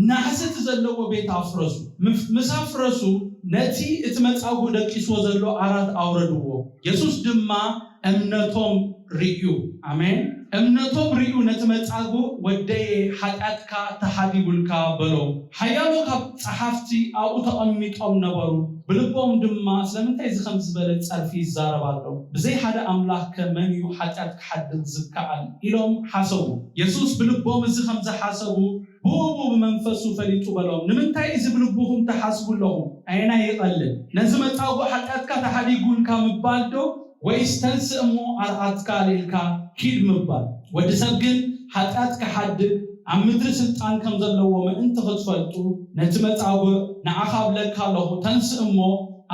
ናሕሲ እቲ ዘለዎ ቤት ኣፍረሱ። ምስ ኣፍረሱ ነቲ እቲ መጻውዕ ደቂስዎ ዘሎ ዓራት ኣውረድዎ። የሱስ ድማ እምነቶም ርእዩ። ኣሜን። እምነቶም ርእዩ ነቲ መጻጉዕ፣ "ወደየ፣ ሓጢኣትካ ተሓዲጉልካ" በሎ። ሓያሎ ካብ ጸሓፍቲ ኣብኡ ተቐሚጦም ነበሩ፣ ብልቦም ድማ፣ "ስለምንታይ እዚ ከምዚ ዝበለ ጸርፊ ይዛረብ ኣሎ? ብዘይ ሓደ ኣምላኽ ከ መን እዩ ሓጢኣት ክሓድግ ዝከኣል?" ኢሎም ሓሰቡ። የሱስ ብልቦም እዚ ከም ዝሓሰቡ ብኡ ብኡ ብመንፈሱ ፈሊጡ በሎም፣ "ንምንታይ እዚ ብልብኹም ትሓስቡ ኣለኹም? ኣየናይ ይቐልል? ነዚ መጻጉዕ ሓጢኣትካ ተሓዲጉልካ ምባል ዶ ወይስ ተንስእ እሞ ኣርዓትካ ኣልዒልካ ኪድ ምባል? ወዲ ሰብ ግን ሓጢኣት ክሓድግ ኣብ ምድሪ ስልጣን ከም ዘለዎ ምእንቲ ክትፈልጡ ነቲ መጻጉዕ ንዓኻ እብለካ ኣለኹ፣ ተንስእ እሞ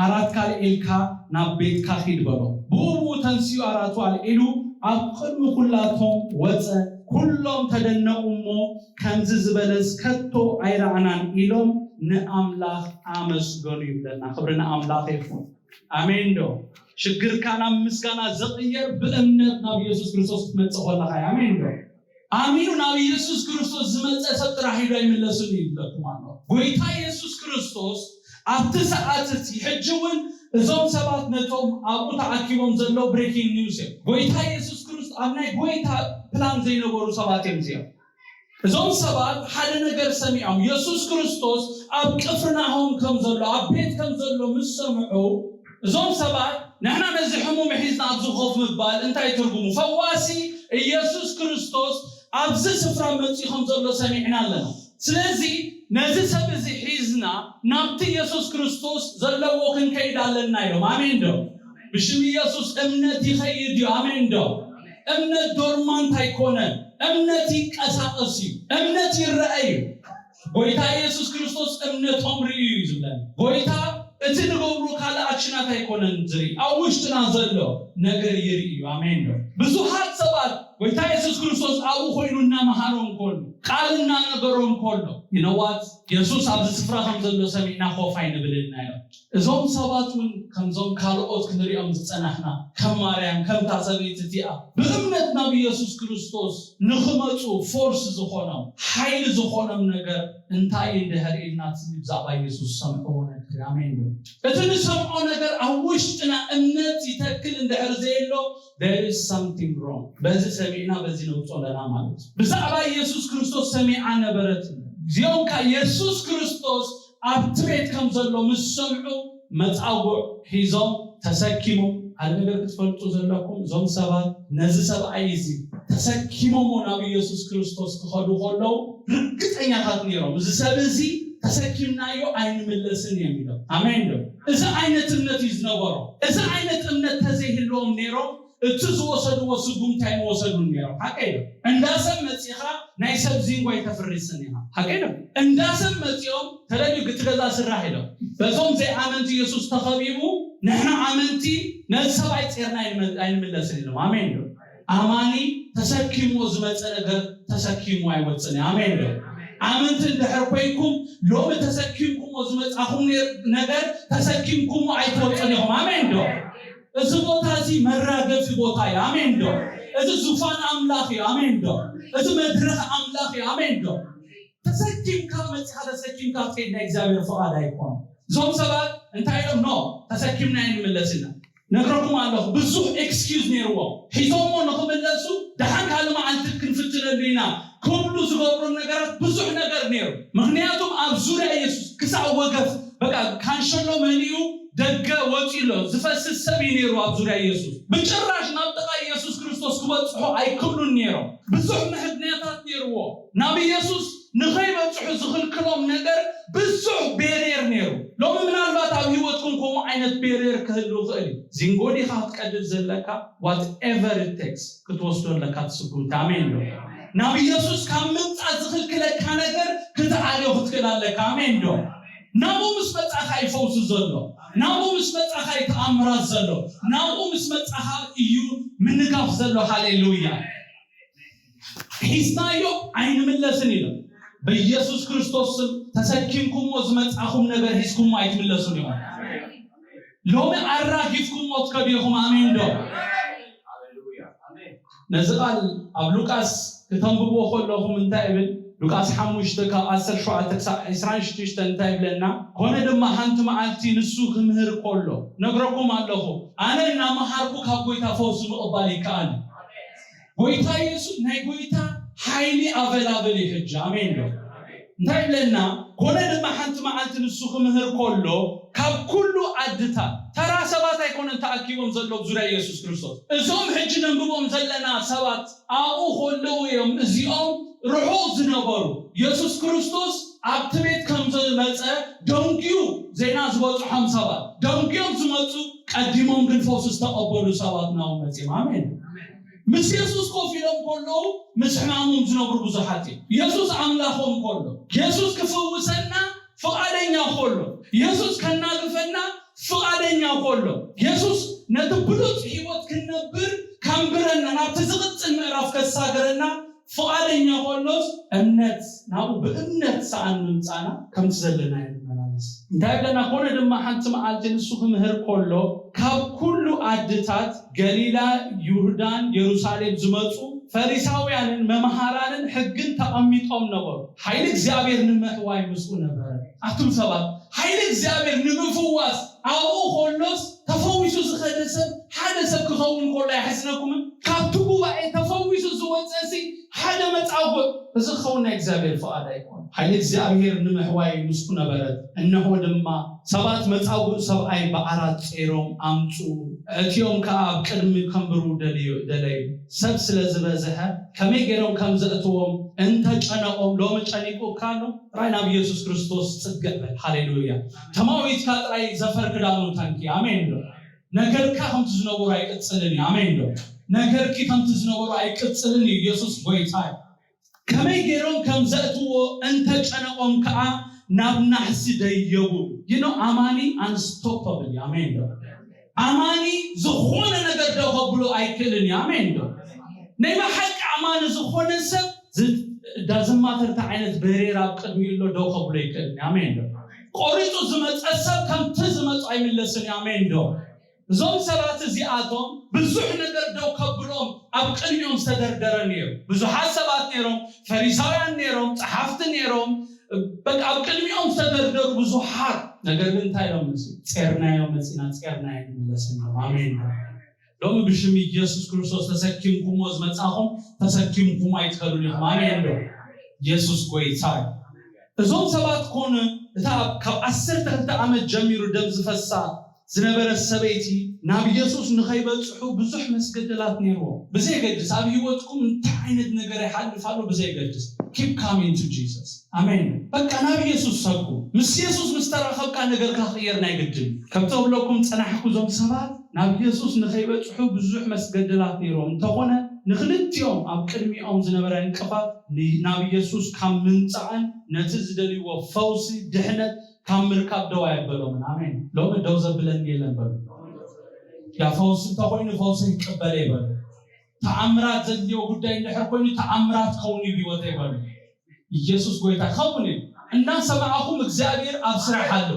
ኣራትካ ኣልዒልካ ናብ ቤትካ ኪድ" በሎ። ብኡ ብኡ ተንሲኡ ኣራቱ ኣልዒሉ ኣብ ቅድሚ ኩላቶም ወጸ። ኩሎም ተደነቑ እሞ ከምዚ ዝበለስ ከቶ ኣይረኣናን ኢሎም ንኣምላኽ ኣመስገኑ ይብለና። ክብሪ ንኣምላኽ ይኹን። ኣሜን ዶ? ሽግርካ ናብ ምስጋና ዝቕየር ብእምነት ናብ ኢየሱስ ክርስቶስ ክትመጽእ ከለኻ እዩ። ኣሜን ዶ? ኣሚኑ ናብ ኢየሱስ ክርስቶስ ዝመጸ ሰብ ጥራሕ ኢሉ ኣይምለስን እዩ ይብለኩም ኣሎ። ጎይታ ኢየሱስ ክርስቶስ ኣብቲ ሰዓት እቲ ሕጂ እውን እዞም ሰባት ነቶም ኣብኡ ተኣኪቦም ዘለዉ ብሬኪንግ ኒውስ እዮም። ጎይታ ኢየሱስ ክርስቶስ ኣብ ናይ ጎይታ ፕላን ዘይነበሩ ሰባት እዮም እዚኦም። እዞም ሰባት ሓደ ነገር ሰሚዖም፣ ኢየሱስ ክርስቶስ ኣብ ቅፍርናሆም ከም ዘሎ፣ ኣብ ቤት ከም ዘሎ ምስ ሰምዑ፣ እዞም ሰባት፣ "ንሕና ነዚ ሕሙም ሒዝና ኣብዚ ኮፍ ምባል እንታይ ትርጉሙ? ፈዋሲ ኢየሱስ ክርስቶስ ኣብዚ ስፍራ መጺኡ ከም ዘሎ ሰሚዕና ኣለና። ስለዚ ነዚ ሰብ እዚ ሒዝና ናብቲ ኢየሱስ ክርስቶስ ዘለዎ ክንከይድ ኣለና" ኢሎም። ኣሜን ዶ? ብሽም ኢየሱስ እምነት ይኸይድ እዩ። ኣሜን ዶ? እምነት ዶርማንት ኣይኮነን። እምነት ይንቀሳቐስ እዩ። እምነት ይረአ እዩ። ጎይታ ኢየሱስ ክርስቶስ እምነቶም ርእዩ እዩ ዝብለና። ጎይታ እቲ ንገብሮ ካልእ ኣክሽናት ኣይኮነን ዝርኢ፣ ኣብ ውሽጥና ዘሎ ነገር ይርኢ እዩ። ኣሜን ዶ? ብዙሓት ሰባት ጎይታ ኢየሱስ ክርስቶስ ኣብኡ ኮይኑ እናመሃሮም ከሎ፣ ቃል እናነገሮም ከሎ፣ ይነዋት የሱስ ኣብዚ ስፍራ ከም ዘሎ ሰሚዕና ኮፍ ኣይንብልን ኢና ኢሎም። እዞም ሰባት እውን ከምዞም ካልኦት ክንሪኦም ዝጸናሕና፣ ከም ማርያም፣ ከምታ ሰበይቲ እቲኣ፣ ብእምነት ናብ ኢየሱስ ክርስቶስ ንኽመጹ ፎርስ ዝኾኖም፣ ሓይሊ ዝኾኖም ነገር እንታይ እዩ እንድሕር ኢልና፣ እቲ ብዛዕባ ኢየሱስ ዝሰምዕዎ ነገር እዩ። ኣሜን ዶ? እቲ ንሰምዖ ነገር ኣብ ውሽጥና እምነት ይተክል እንድሕር ዘየሎ፣ there is something wrong። በዚ ሰሚዕና በዚ ነውጾ ኣለና ማለት እዩ። ብዛዕባ ኢየሱስ ክርስቶስ ሰሚዓ ነበረት። እዚኦም ከኣ ኢየሱስ ክርስቶስ ኣብቲ ቤት ከም ዘሎ ምስ ሰምዑ፣ መጻጉዕ ሒዞም ተሰኪሞም። ሓደ ነገር ክትፈልጡ ዘለኩም፣ እዞም ሰባት ነዚ ሰብኣይ እዚ ተሰኪሞሞ ናብ ኢየሱስ ክርስቶስ ክኸዱ ከለዉ ርግጸኛታት ነይሮም። እዚ ሰብ እዚ ተሰኪምናዮ ኣይንምለስን እዮም ኢሎም። ኣሜን ዶ? እዚ ዓይነት እምነት እዩ ዝነበሮም። እዚ ዓይነት እምነት ተዘይህልዎም ነይሮም፣ እቲ ዝወሰድዎ ስጉምቲ ኣይምወሰዱን ነይሮም። ሓቀይ ዶ? እንዳ ሰብ መጺኻ ናይ ሰብ ዚንጎ ኣይተፍርስን ኢኻ። ሓቀይ ዶ? እንዳ ሰብ መጺኦም ተደልዩ እቲ ገዛ ስራሕ ኢሎም። በዞም ዘይኣመንቲ ኢየሱስ ተኸቢቡ፣ "ንሕና ኣመንቲ ነዚ ሰብኣይ ጼርና ኣይንመ-፣ ኣይንምለስን" ኢሎም። ኣሜን ዶ? ኣማኒ ተሰኪምዎ ዝመጸ ነገር ተሰኪሙ ኣይወጽን እዩ። ኣሜን ዶ? ኣመንቲ እንድሕር ኮይንኩም፣ ሎሚ ተሰኪምኩምዎ ዝመጻኹም ነ-፣ ነገር ተሰኪምኩምዎ ኣይትወጽን ኢኹም። ኣሜን ዶ? እዚ ቦታ እዚ መራገፊ ቦታ እዩ። ኣሜን ዶ? እዚ ዙፋን ኣምላኽ እዩ። ኣሜን ዶ? እዚ መድረኽ ኣምላኽ እዩ። ኣሜን ዶ? ተሰኪምካ መጺኻ ተሰኪምካ ትኸይድ ናይ እግዚኣብሔር ፍቓድ ኣይኮን። እዞም ሰባት እንታይ ኢሎም? "ኖ፣ ተሰኪምና ኣይንምለስ ኢና። ነግረኩም ኣለኹ፣ ብዙሕ ኤክስኪውዝ ነይርዎም። ሒዞሞ ንኽምለሱ፣ ደሓን ካልእ መዓልቲ ክንፍትነሉ ኢና" ክብሉ ዝገብሮም ነገራት ብዙሕ ነገር ነይሩ። ምኽንያቱም ኣብ ዙርያ ኢየሱስ ክሳዕ ወገፍ፣ በቃ፣ ካንሸሎ መሊኡ ደገ ወጺኡ ኣሎ። ዝፈስስ ሰብ እዩ ነይሩ ኣብ ዙርያ ኢየሱስ። ብጭራሽ ናብ ጥቓ ኢየሱስ ክርስቶስ ክበጽሑ ኣይክብሉን ነይሮም። ብዙሕ ምሕግንያታት ነይርዎ። ናብ ኢየሱስ ንኸይበጽሑ ዝኽልክሎም ነገር ብዙሕ ቤርየር ነይሩ። ሎሚ ምናልባት ኣብ ህይወትኩም ከምኡ ዓይነት superior ክህሉ ይኽእል እዩ። ዚንጎ ዲኻ ክትቀድድ ዘለካ? Whatever it takes ክትወስዶ ኣለካ ትስጉምቲ። ኣሜን ዶ? ናብ ኢየሱስ ካብ ምምጻእ ዝኽልክለካ ነገር ክትኣልዮ ክትክእል ኣለካ። ኣሜን ዶ? ናብኡ ምስ መጻኻ እዩ ፈውሲ ዘሎ። ናብኡ ምስ መጻኻ እዩ ተኣምራት ዘሎ። ናብኡ ምስ መጻኻ እዩ ምንጋፍ ዘሎ። ሃሌሉያ። ሒዝናዮ ኣይንምለስን ኢሎም። በኢየሱስ ክርስቶስ ስም ተሰኪምኩምዎ ዝመጻኹም ነገር ሒዝኩምዎ ኣይትምለሱን ኢኹም። ሎሚ ኣራጊፍኩምዎ ትከዱ ኢኹም። ኣሜን ዶ? ነዚ ቃል ኣብ ሉቃስ ክተንብብዎ ከለኹም እንታይ ይብል? ሉቃስ ሓሙሽተ ካብ ዓሰርተ ሸውዓተ ክሳብ ዕስራን ሽዱሽተን እንታይ ይብለና? ኮነ ድማ ሓንቲ መዓልቲ ንሱ ክምህር ከሎ ነግረኩም ኣለኹ፣ ኣነ እናመሃርኩ ካብ ጎይታ ፈውሲ ምቕባል ይከኣል። ጎይታ ኢየሱስ ናይ ጎይታ ሓይሊ ኣቨላብል እዩ ሕጂ። ኣሜን ዶ? እንታይ ይብለና? ኮነ ድማ ሓንቲ መዓልቲ ንሱ ክምህር ከሎ ካብ ኩሉ ዓድታት ተራ ሰባት ኣይኮነን ተኣኪቦም ዘለዉ ዙርያ ኢየሱስ ክርስቶስ። እዞም ሕጂ ነንብቦም ዘለና ሰባት ኣብኡ ከለዉ እዮም እዚኦም ርሑቕ ዝነበሩ። ኢየሱስ ክርስቶስ ኣብቲ ቤት ከም ዝመጸ ደንጉዩ ዜና ዝበጽሖም ሰባት፣ ደንጉዮም ዝመጹ፣ ቀዲሞም ግን ፈውሲ ዝተቐበሉ ሰባት ናብኡ መጺኦም። ኣሜን። ምስ የሱስ ኮፍ ኢሎም ከለዉ ምስ ሕማሞም ዝነብሩ ብዙሓት እዮም። የሱስ ኣምላኾም ከሎ፣ የሱስ ክፍውሰና ፍቓደኛ ከሎ፣ የሱስ ከናግፈና ፍቓደኛ ከሎ፣ የሱስ ነቲ ብሉጽ ህይወት ክንነብር ከንብረና፣ ናብቲ ዝቕጽል ምዕራፍ ከሳገረና ፍቓደኛ ከሎስ እምነት ናብኡ ብእምነት ሰኣን ምምጻና ከምቲ ዘለናዮ ንመላለስ። እንታይ ይብለና? ኮነ ድማ ሓንቲ መዓልቲ ንሱ ክምህር ከሎ ካብ ኩሉ ዓድታት ገሊላ፣ ዮርዳን፣ የሩሳሌም ዝመጹ ፈሪሳውያንን መምሃራንን ሕግን ተቐሚጦም ነበሩ። ሓይሊ እግዚኣብሔር ንምሕዋይ ምስኡ ነበረ። ኣቱም ሰባት፣ ሓይሊ እግዚኣብሔር ንምፍዋስ ኣብኡ ከሎስ ተፈዊሱ ዝኸደ ሰብ ሓደ ሰብ ክኸውን ከሎ ኣይሓዝነኩምን? ካብቲ ጉባኤ ተፈዊሱ ዝወጸ ሲ ሓደ መጻጉዕ እዚ ክኸውን ናይ እግዚኣብሔር ፍቓድ ኣይኮነን። ሓይሊ እግዚኣብሔር ንምሕዋይ ምስኡ ነበረት። እንሆ ድማ ሰባት መጻጉዕ ሰብኣይ ብዓራት ጸይሮም ኣምጽኡ፣ እቲኦም ከኣ ኣብ ቅድሚ ከንብሩ ደልዩ-፣ ደለዩ። ሰብ ስለ ዝበዝሐ ከመይ ገይሮም ከም ዘእትዎም እንተጨነቖም፣ ሎሚ ጨኒቑካ ኣሎ? ጥራይ ናብ ኢየሱስ ክርስቶስ ጽግዕ በል። ሃሌሉያ። ተማዊትካ ጥራይ ዘፈር ክዳኑ ታንኪ። ኣሜን ዶ? ነገርካ ከምቲ ዝነበሩ ኣይቅጽልን እዩ። ኣሜን ዶ? ነገርኪ ከምቲ ዝነበሩ ኣይቅጽልን እዩ። ኢየሱስ ጎይታ እዩ። ከመይ ገይሮም ከም ዘእትዎ እንተጨነቖም ከኣ ናብ ናሕሲ ደየቡ። You know፣ ኣማኒ unstoppable እዩ። ኣሜን ዶ? ኣማኒ ዝኾነ ነገር ደው ከብሎ ኣይክእልን እዩ። ኣሜን ዶ? ናይ ብሓቂ ኣማኒ ዝኾነ ሰብ ዝ-፣ ዳዝማተር እንታይ ዓይነት በሬራ ኣብ ቅድሚኡ ኣሎ ደው ከብሎ ኣይክእልን እዩ። ኣሜን ዶ? ቆሪጹ ዝመጸ ሰብ ከምቲ ዝመጾ ኣይምለስን እዩ። ኣሜን ዶ? እዞም ሰባት እዚኣቶም ብዙሕ ነገር ደው ከብሎም ኣብ ቅድሚኦም ዝተደርደረ ነይሩ። ብዙሓት ሰባት ነይሮም፣ ፈሪሳውያን ነይሮም፣ ጸሓፍቲ ነይሮም፣ በቃ ኣብ ቅድሚኦም ዝተደርደሩ ብዙሓት። ነገር ግን እንታይ ኢሎም? ምስ ጼርናዮ መጺና ጼርናዮ ንመለስ እዮም። ኣሜን። ሎሚ ብሽም ኢየሱስ ክርስቶስ ተሰኪምኩሞ ዝመጻኹም ተሰኪምኩም ኣይትኸዱን ኢኹም። ኣሜን ዶ? ኢየሱስ ጎይታ እዩ። እዞም ሰባት ኮነ እታ ካብ ዓሰርተ ክልተ ዓመት ጀሚሩ ደም ዝፈሳ ዝነበረት ሰበይቲ ናብ ኢየሱስ ንኸይበጽሑ ብዙሕ መስገደላት ነይርዎም። ብዘይገድስ ኣብ ህይወትኩም እንታይ ዓይነት ነገር ይሓልፍ ኣሎ ብዘይገድስ፣ keep coming to Jesus። ኣሜን። በቃ ናብ ኢየሱስ ሰጉ። ምስ ኢየሱስ ምስ ተራኸብካ ነገርካ ክቕየር ናይ ግድን። ከምቲ እብለኩም ጸናሕኩ፣ እዞም ሰባት ናብ ኢየሱስ ንኸይበጽሑ ብዙሕ መስገደላት ነይርዎም። እንተኾነ ንኽልቲኦም ኣብ ቅድሚኦም ዝነበረ ዕንቅፋት ን-፣ ናብ ኢየሱስ ካብ ምምጻእን ነቲ ዝደልይዎ ፈውሲ ድሕነት ካብ ምርካብ ደው ኣየበሎምን። ኣሜን። ሎሚ ደው ዘብለኒ የለን በሉ። ያ ፈውሲ እንተኾይኑ ፈውሲ ይቀበለ ይበሉ። ተኣምራት ዘድልዮ ጉዳይ እንድሕር ኮይኑ ተኣምራት ከውን እዩ ህይወተይ በሉ። ኢየሱስ ጎይታ ከውን እዩ። እናሰማዕኹም እግዚኣብሔር ኣብ ስራሕ ኣሎ።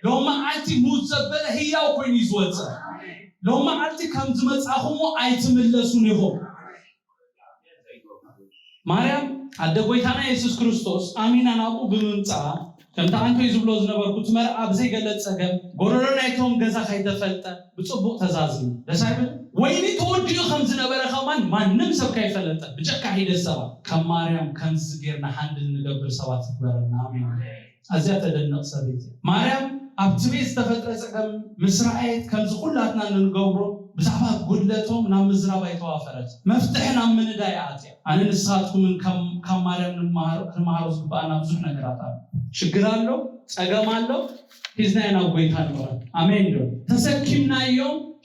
ሎም መዓልቲ ሙት ዘበለ ህያው ኮይኑ እዩ ዝወፅእ። ሎም መዓልቲ ከም ዝመፃኹሞ ኣይትምለሱን ኢኹም። ማርያም ኣደ ጎይታና የሱስ ክርስቶስ ኣሚና ናብኡ ብምምፃኣ ከምቲ ኣንቶይ ዝብሎ ዝነበርኩ እቲ መርዓ ብዘይገለ ፀገም ጎረሮ ናይቶም ገዛ ከይተፈልጠ ብፅቡቕ ተዛዚሙ። ደስ ኣይብል? ወይኒ ተወዲኡ ከም ዝነበረ ከማን ማንም ሰብ ከይፈለጠ ብጀካ ሒደት ሰባት ከም ማርያም ከምዚ ጌርና ሃንድል ንገብር ሰባት ይግበረና። ኣሜን። ኣዝያ ተደንቕ ሰበይቲ እያ። ማርያም ኣብቲ ቤት ዝተፈጥረ ጸገም ምስ ረኣየት ከምዚ ኩላትና ንንገብሮ ብዛዕባ ጉድለቶም ናብ ምዝራብ ኣይተዋፈረት። መፍትሒ ናብ ምንዳይ ኣትያ። ኣነ ንስኻትኩምን ከም፣ ካብ ማርያም ንምሃሮ፣ ክንምሃሮ ዝግብኣና ብዙሕ ነገራት ኣሎ። ሽግር ኣሎ፣ ጸገም ኣሎ፣ ሒዝናዮ ናብ ጎይታ ንቕረብ። ኣሜን ዶ? ተሰኪምናዮ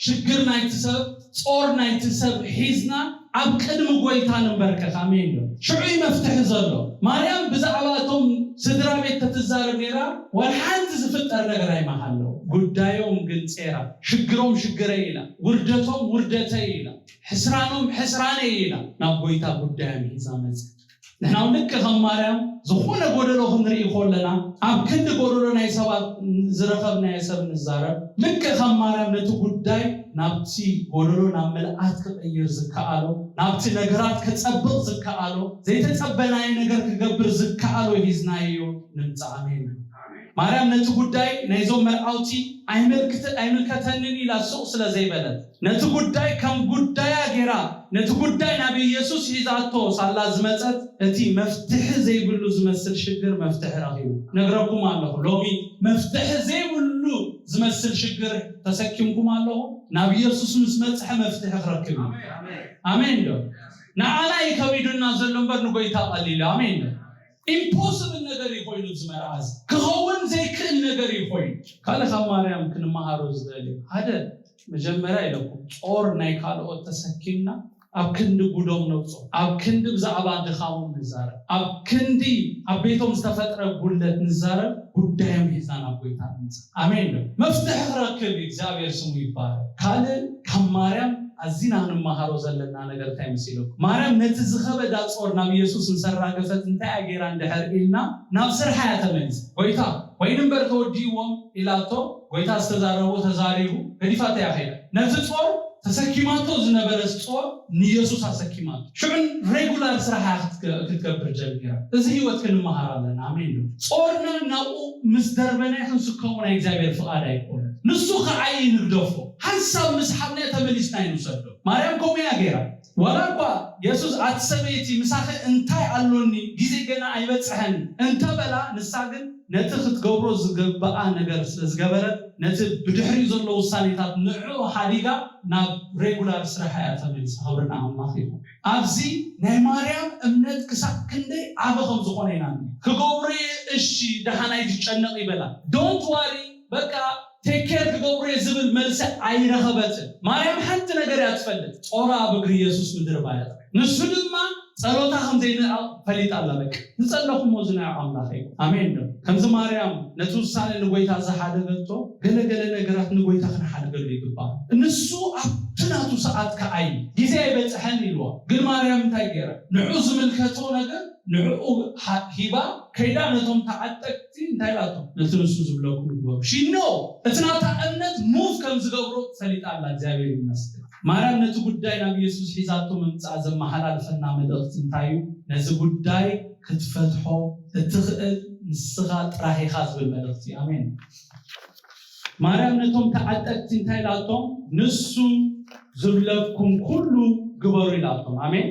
ሽግር ናይቲ ሰብ፣ ጾር ናይቲ ሰብ ሒዝና ኣብ ቅድሚ ጎይታ ንንበርከኽ። ኣሜን ዶ? ሽዑ እዩ መፍትሒ ዘሎ። ማርያም ብዛዕባ እቶም ስድራ ቤት ተትዛረብ ነይራ፣ ዋላ ሓንቲ ዝፍጠር ነገር ኣይመሃለዎ። ጉዳዮም ግን ጼራ፣ ሽግሮም ሽግረይ ኢላ፣ ውርደቶም ውርደተይ ኢላ፣ ሕስራኖም ሕስራነይ ኢላ ናብ ጎይታ ጉዳዮም ሒዛ መጸት። ንሕና እውን ልክዕ ከም ማርያም ዝኾነ ጎደሎ ክንርኢ ከለና፣ ኣብ ክንዲ ጎደሎ ናይ ሰባት ዝረኸብናዮ ሰብ ንዛረብ፣ ልክዕ ከም ማርያም ነቲ ጉዳይ ናብቲ ጎደሎ ናብ ምልኣት ክቕይር ዝከኣሎ፣ ናብቲ ነገራት ክጸብቕ ዝከኣሎ፣ ዘይተጸበናዮ ነገር ክገብር ዝከኣሎ ሒዝናዮ ንምጻእ። ኣሜን። ማርያም ነቲ ጉዳይ ናይዞም መርዓውቲ ኣይምልክት-፣ ኣይምልከተንን ኢላ ሱቕ ስለ ዘይበለት፣ ነቲ ጉዳይ ከም ጉዳያ ጌራ፣ ነቲ ጉዳይ ናብ ኢየሱስ ሒዛቶ ሳላ ዝመጸት፣ እቲ መፍትሒ ዘይብሉ ዝመስል ሽግር መፍትሒ ረኺቡ። ነግረኩም ኣለኹ፣ ሎሚ መፍትሒ ዘይብሉ ዝመስል ሽግር ተሰኪምኩም ኣለኹ። ናብ ኢየሱስ ምስ መጽሐ መፍትሒ ክረክብ እዩ። ኣሜን ዶ? ንዓና እዩ ከቢዱና ዘሎ እምበር ንጎይታ ቀሊል እዩ። ኣሜን ዶ? ኢምፖስብል ነገር እዩ ኮይኑ፣ እዚ መርዓ እዚ ክኸውን ዘይክእል ነገር እዩ ኮይኑ። ካልእ ካብ ማርያም ክንመሃሮ ዝደልዩ ሓደ፣ መጀመርያ ኢለኩም፣ ጾር ናይ ካልኦት ተሰኪምና ኣብ ክንዲ ጉዶም ነውጾ፣ ኣብ ክንዲ ብዛዕባ ድኻሞም ንዛረብ፣ ኣብ ክንዲ ኣብ ቤቶም ዝተፈጥረ ጉድለት ንዛረብ፣ ጉዳዮም ሒዝና ናብ ጎይታ ንምጻእ። ኣሜን ዶ? መፍትሒ ክረክብ እዩ። እግዚኣብሔር ስሙ ይባረክ። ካልእ ካብ ማርያም ኣዚና ክንመሃሮ ዘለና ነገር እንታይ መሲለኩም? ማርያም ነቲ ዝኸበዳ ጾር ናብ ኢየሱስ ምስ ኣራገፈት እንታይ እያ ገይራ እንድሕር ኢልና፣ ናብ ስርሓ እያ ተመሊሳ። ጎይታ፣ ኮይኑ እምበር ተወዲእዎም ኢላቶ፣ ጎይታ ዝተዛረቦ ተዛሪቡ፣ ገዲፋቶ እያ ከይዳ። ነቲ ጾር ተሰኪማቶ ዝነበረት ጾር ንኢየሱስ ኣሰኪማቶ። ሽዑ ሬጉላር ስርሓ ክትገ-፣ ክትገብር ጀሚራ። እዚ ህይወት ክንመሃር ኣለና። ኣሜን ዶ? ጾርና ናብኡ ምስ ደርበናዮ ክንስከሞ ናይ እግዚኣብሔር ፍቓድ ኣይኮነን። ንሱ ከዓይ ንግደፎ። ሓንሳብ ምስ ሓብናዮ ተመሊስና ኣይንውሰዶ። ማርያም ከምኡ እያ ገይራ። ዋላ እኳ የሱስ፣ "ኣቲ ሰበይቲ፣ ምሳኺ እንታይ ኣሎኒ? ግዜ ገና ኣይበጽሐን" እንተበላ፣ ንሳ ግን ነቲ ክትገብሮ ዝግብኣ ነገር ስለ ዝገበረት፣ ነቲ ብድሕሪኡ ዘሎ ውሳኔታት ንዕኡ ሓዲጋ ናብ ሬጉላር ስራሓ እያ ተመሊሳ። ክብሪ ንኣምላኽ ይኹን። ኣብዚ ናይ ማርያም እምነት ክሳብ ክንደይ ዓቢ ከም ዝኾነ ኢና ንርኢ። "ክገብሮ እየ፣ እሺ፣ ደሓን ኣይትጨነቕ" ይበላ። "ዶንት ዋሪ፣ በቃ ቴክ ኬር ክገብሮ እየ" ዝብል መልሲ ኣይረኸበትን። ማርያም ሓንቲ ነገር እያ ትፈልጥ፣ ጾራ ኣብ እግሪ የሱስ ምድርባያ። ንሱ ድማ ጸሎታ ከም ዘይንዕቕ ፈሊጣ ኣላ። በቃ ዝጸለኹሞ ዝንዕቕ ኣምላኽ እዩ። ኣሜን ዶ? ከምዚ ማርያም ነቲ ውሳነ ንጎይታ ዝሓደገቶ፣ ገለ ገለ ነገራት ንጎይታ ክንሓድገሉ ይግባእ። ንሱ ኣብቲ ናቱ ሰዓት ከዓይ፣ ግዜ ኣይበጽሐን ኢልዋ። ግን ማርያም እንታይ ገይራ? ንዑ ዝምልከቶ ነገር ንዕኡ ሃ-፣ ሂባ ከይዳ ነቶም ተዓጠቅቲ እንታይ ኢላቶም? "ነቲ ንሱ ዝብለኩም ግበሩ." She know፣ እቲ ናታ እምነት ሙቭ ከም ዝገብሮ ፈሊጣ ኣላ። እግዚኣብሔር ይመስገን። ማርያም ነቲ ጉዳይ ናብ ኢየሱስ ሒዛቶ ምምጻኣ ዘመሓላልፈና መልእኽቲ እንታይ እዩ? ነዚ ጉዳይ ክትፈትሖ እትኽእል ንስኻ ጥራሕ ኢኻ ዝብል መልእኽቲ እዩ። ኣሜን። ማርያም ነቶም ተዓጠቅቲ እንታይ ኢላቶም? "ንሱ ዝብለኩም ኩሉ ግበሩ" ኢላቶም። ኣሜን።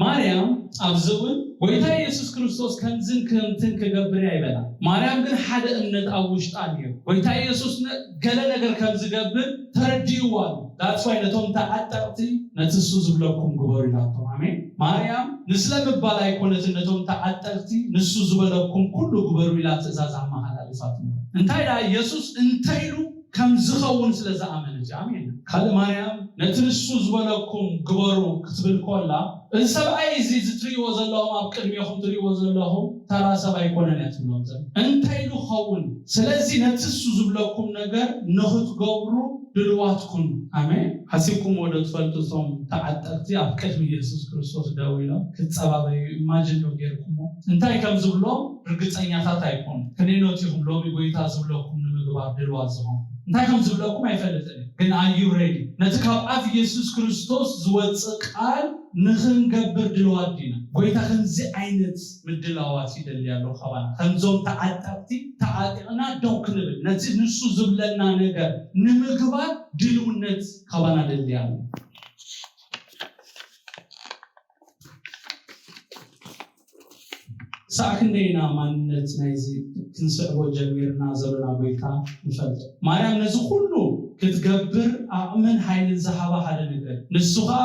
ማርያም ኣብዚ እውን "ጎይታ ኢየሱስ ክርስቶስ ከምዝን ከምትን ክገብር እየ" ኣይበላ። ማርያም ግን ሓደ እምነት ኣብ ውሽጣ ነይሩ። ጎይታ ኢየሱስ ነ-፣ ገለ ነገር ከም ዝገብር ተረዲእዋ ኣሎ። That's why ነቶም ተዓጠቕቲ "ነቲ እሱ ዝብለኩም ግበሩ" ኢላቶም። ኣሜን። ማርያም ንስለ ምባል ኣይኮነትን ነቶም ተዓጠቕቲ "ንሱ ዝበለኩም ኩሉ ግበሩ" ኢላ ትእዛዝ ኣመሓላሊፋትሎም። እንታይ ደኣ? ኢየሱስ እንተ ኢሉ ከም ዝኸውን ስለ ዝኣመነት እዩ። ኣሜን። ካልእ ማርያም ነቲ ንሱ ዝበለኩም ግበሩ ክትብል ኮላ፣ "እዚ ሰብኣይ እዚ፣ እዚ ትርእይዎ ዘለኹም፣ ኣብ ቅድሜኹም ትርእይዎ ዘለኹም ተራ ሰብ ኣይኮነን" እያ ትብሎም ዘላ። እንታይ ኢሉ ክኸውን? ስለዚ ነቲ እሱ ዝብለኩም ነገር ንኽትገብሩ ድልዋት ኩኑ። ኣሜን። ሓሲብኩምዎ ዶ ትፈልጡ? እቶም ተዓጠቕቲ ኣብ ቅድሚ የሱስ ክርስቶስ ደው ኢሎም ክጸባበዩ ኢማጅን ዶ ጌርኩምዎ? እንታይ ከም ዝብሎም ርግጸኛታት ኣይኮኑ። ክንደይ ኖት ኢኹም ሎሚ ጎይታ ዝብለኩም ንምግባር ድልዋት ዝኾንኩም? እንታይ ከም ዝብለኩም ኣይፈልጥን እየ፣ ግን are you ready? ነቲ ካብ ኣፍ የሱስ ክርስቶስ ዝወጽእ ቃል ንኽንገብር ድልዋት ዲና? ጎይታ ከምዚ ዓይነት ምድላዋት ይደሊ ኣሎ ካባና። ከምዞም ተዓጠቕቲ ተዓጢቕና ደው ክንብል፣ ነቲ ንሱ ዝብለና ነገር ንምግባር ድልውነት ካባና ደሊ ኣሎ። ክሳዕ ክንደይ ኢና ማንነት ናይዚ ክንስዕቦ ጀሚርና ዘሎና ጎይታ ንፈልጦ? ማርያም ነዚ ኩሉ ክትገብር ዓቕምን ሓይልን ዝሃባ ሓደ ነገር፣ ንሱ ኸኣ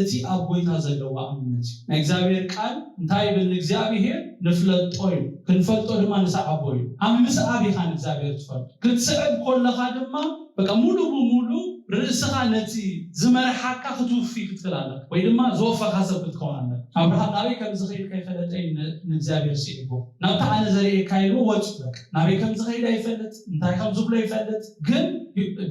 እቲ ኣብ ጎይታ ዘለዋ እምነት እዩ። ናይ እግዚኣብሔር ቃል እንታይ ይብል? ንእግዚኣብሔር ንፍለጦ እዩ፣ ክንፈልጦ ድማ ንስዓቦ እዩ። ኣብ ምስዓብ ኢኻ ንእግዚኣብሔር ትፈልጦ። ክትስዕብ ከለኻ ድማ በቃ ሙሉ ብሙሉ ርእስኻ ነቲ ዝመርሓካ ክትውፊ ክትክእል ኣለካ፣ ወይ ድማ ዝወፈኻ ሰብ ክትከውን ኣለካ። ኣብርሃም ናበይ ከም ዝኸይድ ከይፈለጠ እዩ ን- ንእግዚኣብሔር ስዒቦ። ናብቲ ኣነ ዘርእየካ ኢልዎ ወፂኡ። በቃ ናበይ ከም ዝኸይድ ኣይፈልጥ፣ እንታይ ከም ዝብሎ ይፈልጥ፣ ግን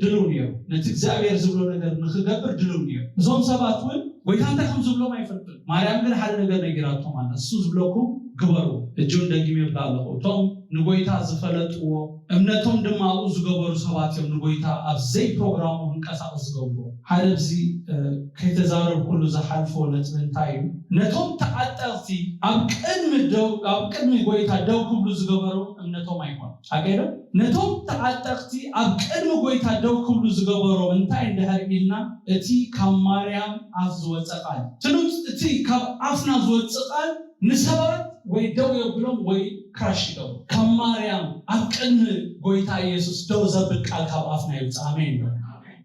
ድልው ነይሩ። ነቲ እግዚኣብሔር ዝብሎ ነገር ንክገብር ድልው ነይሩ። እዞም ሰባት እውን ጎይታ እንታይ ከም ዝብሎም ኣይፈልጡን። ማርያም ግን ሓደ ነገር ነጊራቶም ኣላ። እሱ ዝብለኩም ግበሩ። እጅውን ደጊም የብላ ኣለኹ። እቶም ንጎይታ ዝፈለጥዎ እምነቶም ድማ ኣብኡ ዝገበሩ ሰባት እዮም ንጎይታ ኣብ ዘይፕሮግራሙ ክንቀሳቐስ ዝገብርዎ። ሓደ ኣብዚ ከይተዛረብ ኩሉ ዝሓልፎ ነጥቢ እንታይ እዩ? ነቶም ተዓጠቕቲ ኣብ ቅድሚ ደው ኣብ ቅድሚ ጎይታ ደው ክብሉ ዝገበሩ እምነቶም ኣይኮን ሓቀዶ? ነቶም ተዓጠቕቲ ኣብ ቅድሚ ጎይታ ደው ክብሉ ዝገበሮም እንታይ እንድሕር ኢልና፣ እቲ ካብ ማርያም ኣፍ ዝወፀ ቃል ትሉት እቲ ካብ ኣፍና ዝወፅእ ቃል ንሰባት ወይ ደው የብሎም ወይ ክራሽ ይገብሩ። ካብ ማርያም ኣብ ቅድሚ ጎይታ ኢየሱስ ደው ዘብል ቃል ካብ ኣፍና ይውፅእ። ኣሜን።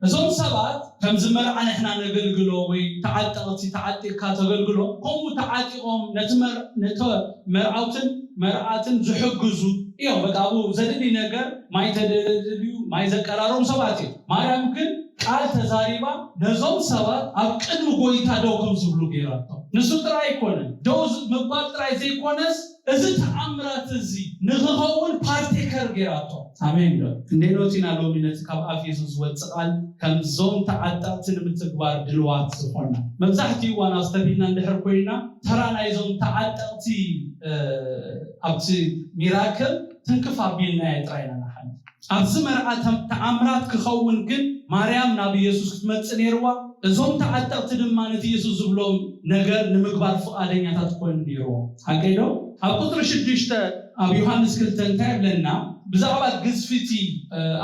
እዞም ሰባት ከምዚ መርዓ ንሕና ነገልግሎ ወይ ተዓጠቕቲ ተዓጢቕካ ተገልግሎ፣ ከምኡ ተዓጢቖም ነቲ መር- ነተ መርዓውትን መርዓትን ዝሕግዙ እዮም። በቃ ኣብኡ ዘድሊ ነገር ማይ ተደልዩ ማይ ዘቀራረቡ ሰባት እዮም። ማርያም ግን ቃል ተዛሪባ ነዞም ሰባት ኣብ ቅድሚ ጎይታ ደው ከም ዝብሉ ገይራቶም። ንሱ ጥራይ ኣይኮነን ደው ዝ- ምባል ጥራይ ዘይኮነስ እዚ ተኣምራት እዚ ንክኸውን ፓርቴከር ገይራቶ። ኣሜን ዶ? ክንደይኖት ኢና ሎሚ ነቲ ካብ ኣፍ የሱስ ዝወፅእ ቃል ከምዞም ተዓጠቕቲ ንምትግባር ድልዋት ዝኾና? መብዛሕትኡ እዋን ኣስተብሂልና እንድሕር ኮይና ተራ ናይዞም ተዓጠቕቲ ኣብቲ ሚራክል ትንክፍ ኣቢልናዮ ጥራይ ኢና ንሓልፍ። ኣብዚ መርዓ ተኣምራት ክኸውን ግን ማርያም ናብ ኢየሱስ ክትመጽእ ነይርዋ። እዞም ተዓጠቕቲ ድማ ነቲ ኢየሱስ ዝብሎም ነገር ንምግባር ፍቓደኛታት ክኮኑ ነይርዎም። ሓቀይ ዶ? ኣብ ቁፅሪ ሽዱሽተ ኣብ ዮሃንስ ክልተ እንታይ ይብለና? ብዛዕባ ግዝፊቲ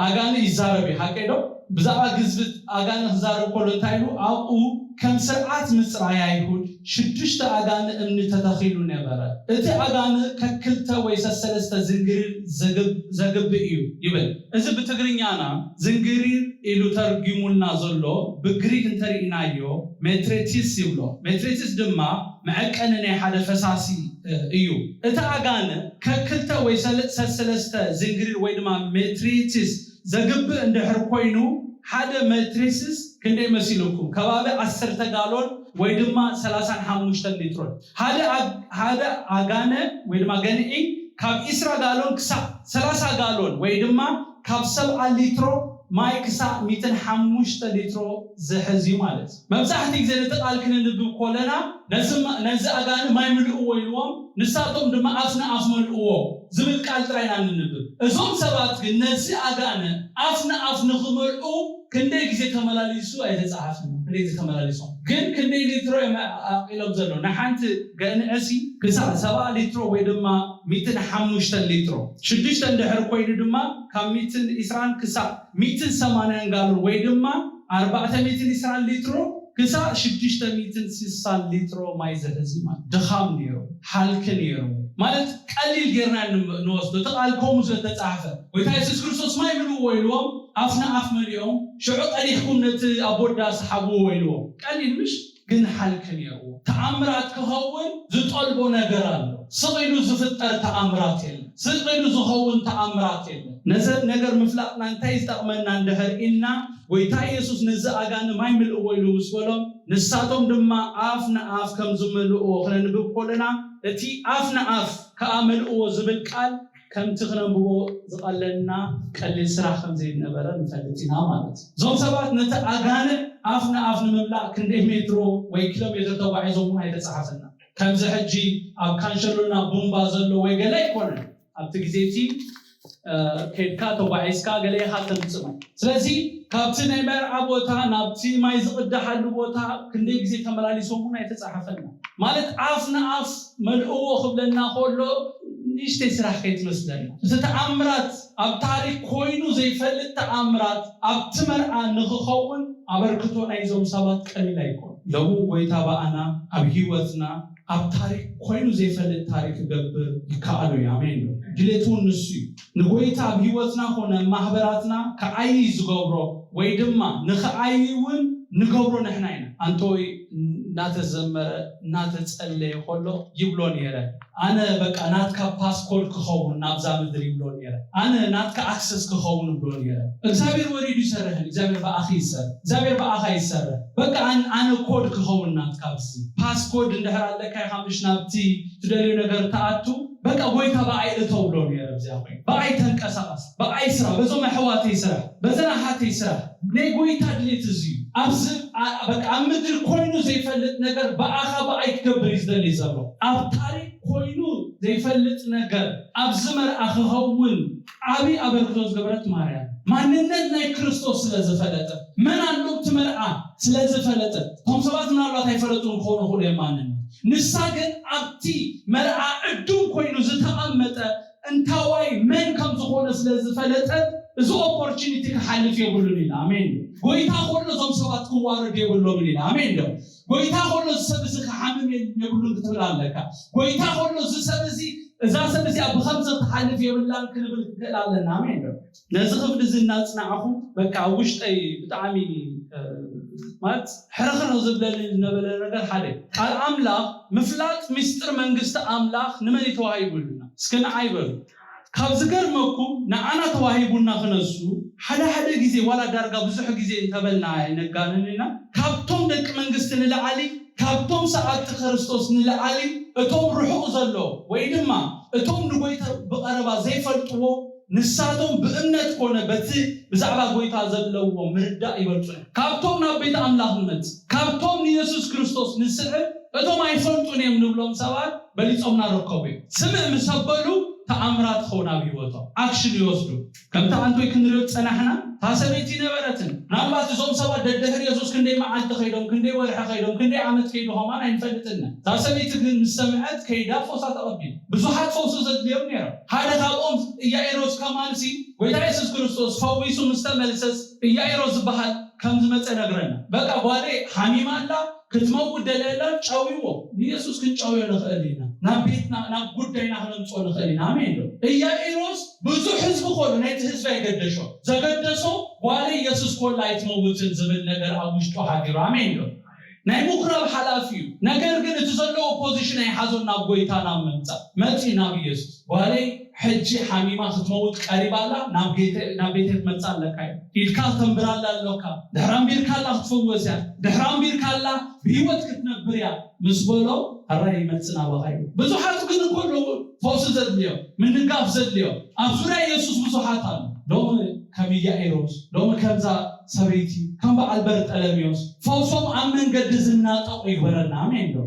ኣጋን ይዛረብ እዩ። ሓቀይ ዶ? ብዛዕባ ግዝፊት ኣጋን ክዛረብ ከሎ እንታይ ኢሉ? ኣብኡ ከም ስርዓት ምፅራይ ኣይሁድ ሽዱሽተ ኣጋን እምኒ ተተኺሉ ነበረ። እቲ ኣጋን ከክልተ ወይ ሰሰለስተ ዝንግሪር ዘግብእ እዩ ይብል። እዚ ብትግርኛና ዝንግሪር ኢሉ ተርጊሙልና ዘሎ ብግሪክ እንተርኢናዮ ሜትሬቲስ ይብሎ። ሜትሬቲስ ድማ መዐቀኒ ናይ ሓደ ፈሳሲ እዩ። እቲ ኣጋን ከክልተ ወይ ሰሰለስተ ዝንግሪር ወይ ድማ ሜትሬቲስ ዘግብእ እንድሕር ኮይኑ ሓደ ሜትሬቲስ ክንደይ መሲልኩም? ከባቢ ዓሰርተ ጋሎን ወይ ድማ ሰላሳን ሓሙሽተን ሊትሮን ሓደ ኣጋነ ወይ ድማ ገንዒ ካብ ኢስራ ጋሎን ክሳብ ሰላሳ ጋሎን ወይ ድማ ካብ ሰብዓ ሊትሮ ማይ ክሳብ ሚትን ሓሙሽተ ሊትሮ ዝሕዝ እዩ ማለት እዩ። መብዛሕትኡ ግዜ ነቲ ቃል ክንንብብ ኮለና ነዚ ኣጋኒ ማይ ምልእዎ ኢልዎም ንሳቶም ድማ ኣፍ ንኣፍ መልእዎ ዝብል ቃል ጥራይ ኢና ንንብብ። እዞም ሰባት ግን ነዚ ኣጋኒ ኣፍ ንኣፍ ንክመልኡ ክንደይ ግዜ ተመላሊሱ ኣይተፃሓፍን። ክንደይ ግዜ ተመላሊሶም ግን ክንደይ ሊትሮ እዮም ኣቂሎም ዘሎ ንሓንቲ ገንዕሲ ክሳብ ሰብዓ ሊትሮ ወይ ድማ ሚትን ሓሙሽተን ሊትሮ ሽዱሽተ እንድሕር ኮይኑ ድማ ካብ ሚትን ኢስራን ክሳብ ሚትን ሰማንያን ጋሎን ወይ ድማ ኣርባዕተ ሚትን ኢስራን ሊትሮ ክሳብ ሽዱሽተ ሚትን ስሳን ሊትሮ ማይ ዝሕዝ ማለት ድኻም ነይሩ፣ ሃልኪ ነይሩ ማለት ቀሊል ጌርና ንወስዶ። እቲ ቃል ከምኡ ስለተፃሕፈ ጎይታ የሱስ ክርስቶስ ማይ ምልእዎ ኢልዎም ኣፍ ንኣፍ መሊኦም ሽዑ ቀዲሕኩም ነቲ ኣቦዳ ስሓብዎ ኢልዎም። ቀሊል ምሽ ግን ሃልኪ ነይርዎ። ተኣምራት ክኸውን ዝጠልቦ ነገር ኣሎ። ስቕ ኢሉ ዝፍጠር ተኣምራት የለን። ስቕ ኢሉ ዝኸውን ተኣምራት የለን። ነዘ ነገር ምፍላጥና እንታይ ዝጠቕመና እንድሕር ኢልና ጎይታ ኢየሱስ ነዚ ኣጋኒ ማይ ምልእዎ ኢሉ ምስ በሎም ንሳቶም ድማ ኣፍ ንኣፍ ከም ዝመልእዎ ክነንብብ ከለና እቲ ኣፍ ንኣፍ ከኣ መልእዎ ዝብል ቃል ከምቲ ክነንብቦ ዝቐለልና ቀሊል ስራሕ ከም ዘይነበረ ንፈልጥ ኢና ማለት እዩ። እዞም ሰባት ነቲ ኣጋንዕ ኣፍ ንኣፍ ንምምላእ ክንደይ ሜትሮ ወይ ኪሎ ሜትሮ ተጓዒዞም እውን ኣይተፃሓፈና። ከምዚ ሕጂ ኣብ ካንሸሎና ቡምባ ዘሎ ወይ ገለ ኣይኮነን። ኣብቲ ግዜ እቲ ከድካ ተጓዒዝካ ገለ ኢኻ ተምፅእ ማለት። ስለዚ ካብቲ ናይ መርዓ ቦታ ናብቲ ማይ ዝቕዳሓሉ ቦታ ክንደይ ግዜ ተመላሊሶም እውን ኣይተፃሓፈና። ማለት ኣፍ ንኣፍ መልእዎ ክብለና ከሎ ንእሽተይ ስራሕ ከይትመስለና። እቲ ተኣምራት ኣብ ታሪክ ኮይኑ ዘይፈልጥ ተኣምራት ኣብቲ መርዓ ንክኸውን ኣበርክቶ ናይዞም ሰባት ቀሊል ኣይኮን። ሎሚ ጎይታ ብኣና ኣብ ህይወትና ኣብ ታሪክ ኮይኑ ዘይፈልጥ ታሪክ ክገብር ይከኣሎ እዩ። ኣሜን ዶ? ድሌት እውን ንሱ እዩ። ንጎይታ ኣብ ህይወትና ኮነ ማህበራትና ክዓይ ዝገብሮ ወይ ድማ ንክዓይ እውን ንገብሮ ንሕና ኢና። ኣንቶይ እናተዘመረ እናተጸለየ ከሎ ይብሎ ነይረ፣ ኣነ በቃ ናትካ ፓስኮድ ክኸውን ናብዛ ምድሪ ይብሎ ነይረ፣ ኣነ ናትካ ኣክሰስ ክኸውን ይብሎ ነይረ። እግዚኣብሔር ወሪዱ ይሰርሕን እግዚኣብሔር ብኣኺ ይሰርሕ፣ እግዚኣብሔር ብኣኻ ይሰርሕ። በቃ ኣን- ኣነ ኮድ ክኸውን ናትካ ኣብዚ ፓስኮድ እንድሕር ኣለካ ኢኻ ምሽ ናብቲ ትደልዮ ነገር ተኣቱ በቃ ጎይታ ብኣይ እተው ብሎ ነይረ። ብዚኣ ኮይኑ ብኣይ ተንቀሳቐስ፣ ብኣይ ስራሕ፣ በዞም ኣሕዋተይ ስራሕ፣ በዘን ኣሓተይ ስራሕ ናይ ጎይታ ድሌት እዚ እዩ። ኣብዚ ኣ- በቃ ኣብ ምድሪ ኮይኑ ዘይፈልጥ ነገር ብኣኻ ብኣይ ክገብር እዩ ዝደሊ ዘሎ። ኣብ ታሪክ ኮይኑ ዘይፈልጥ ነገር ኣብዚ መርኣ ክኸውን ዓብዪ ኣበርክቶ ዝገበረት ማርያም ማንነት ናይ ክርስቶስ ስለ ዝፈለጠ መን ኣሎ እቲ መርኣ ስለ ዝፈለጠ እቶም ሰባት ምናልባት ኣይፈለጡን ክኾኑ ይኽእሉ እዮም ማንነት ንሳ ግን ኣብቲ መርዓ ዕዱም ኮይኑ ዝተቐመጠ እንታዋይ መን ከም ዝኾነ ስለ ዝፈለጠት እዚ ኦፖርቹኒቲ ክሓልፍ የብሉን ኢላ። ኣሜን። ጎይታ ከሎ እዞም ሰባት ክዋረዱ የብሎምን ኢላ። ኣሜን ዶ? ጎይታ ከሎ እዚ ሰብ እዚ ክሓምም የብሉን ክትብል ኣለካ። ጎይታ ከሎ እዚ ሰብ እዚ እዛ ሰብ እዚኣ ብከምዚ ክትሓልፍ የብላን ክንብል ክክእል ኣለና። ኣሜን ዶ? ነዚ ክፍሊ እዚ እናፅናዕኹ በቃ ኣብ ውሽጠይ ብጣዕሚ ማለት ሕርኽርኽ ዝብለኒ ዝነበረ ነገር ሓደ ቃል ኣምላኽ ምፍላጥ ምስጢር መንግስቲ ኣምላኽ ንመን እዩ ተዋሂቡ ኢሉና እስኪ ንዓይ በሉ ካብ ዝገርመኩም ንዓና ተዋሂቡና ክነሱ ሓደ ሓደ ግዜ ዋላ ዳርጋ ብዙሕ ግዜ እንተበልና ኣይነጋንን ኢና ካብቶም ደቂ መንግስቲ ንላዕሊ ካብቶም ሰዓብቲ ክርስቶስ ንላዕሊ እቶም ርሑቕ ዘሎ ወይ ድማ እቶም ንጎይታ ብቐረባ ዘይፈልጥዎ ንሳቶም ብእምነት ኮነ በቲ ብዛዕባ ጎይታ ዘለዎ ምርዳእ ይበልጹ እዮም። ካብቶም ናብ ቤት ኣምላኽ ንመጽእ፣ ካብቶም ንየሱስ ክርስቶስ ንስዕብ፣ እቶም ኣይፈልጡን እዮም ንብሎም ሰባት በሊጾምና ርከቡ እዮም። ስምዕ ምስ ኣበሉ ተኣምራት ክኸውን ኣብ ህይወቶም ኣክሽን ይወስዱ። ከምቲ ኣንቶይ ክንሪኦ ዝጸናሕና እታ ሰበይቲ ነበረትን ምናልባት እዞም ሰባት ደድሕሪ የሱስ ክንደይ መዓልቲ ከይዶም ክንደይ ወርሒ ከይዶም ክንደይ ዓመት ከይዱ ከማን ኣይንፈልጥን እታ ሰበይቲ ግን ምስ ሰምዐት ከይዳ ፈውሳ ተቐቢሉ ብዙሓት ፈውሲ ዘድልዮም ነይሮም ሓደ ካብኦም እያኢሮስ ከማንሲ ጎይታ የሱስ ክርስቶስ ፈዊሱ ምስ ተመልሰስ እያኢሮስ ዝበሃል ከም ዝመፀ ነግረና በቃ ጓሌ ሓሚማ ኣላ ክትመውት ደለላ ጨዊዎ ንየሱስ ክንጨውዮ ንኽእል ኢና ናብ ቤትና ናብ ጉዳይና ክነምፅኦ ንኽእል ኢና ኣሜን ዶ እያኢሮስ ብዙሕ ህዝቢ ኮሉ ናይቲ ህዝቢ ኣይገደሾ ዘገደሶ ጓለ ኢየሱስ ኮላ ኣይትመውትን ዝብል ነገር ኣብ ውሽጡ ሓዲሩ ኣሜን ዶ ናይ ምኩራብ ሓላፊ እዩ ነገር ግን እቲ ዘለዎ ፖዚሽን ኣይሓዞን ናብ ጎይታ ናብ ምምፃእ መፂ ናብ ኢየሱስ ጓለይ ሕጂ ሓሚማ ክትመውት ቀሪባ ኣላ ናብ ቤተ- ናብ ቤተ ክትመፅእ ኣለካ እዩ ኢድካ ተንብራላ ኣለካ ድሕሪ ኣንቢርካ ኣላ ክትፍወስ እያ ድሕሪ ኣንቢርካ ኣላ ብህይወት ክትነብር እያ ምስ በሎ ሕራይ ይመፅእ ናባኻ እዩ ብዙሓት ግን እኮ ኣለዉ ፈውሲ ዘድልዮም ምንጋፍ ዘድልዮም ኣብ ዙርያ የሱስ ብዙሓት ኣሎ ሎሚ ከም ኢያኢሮስ ሎሚ ከምዛ ሰበይቲ ከም በዓል በርጠለሜዎስ ፈውሶም ኣብ መንገዲ ዝናጠቑ ይግበረና ኣሜን ዶ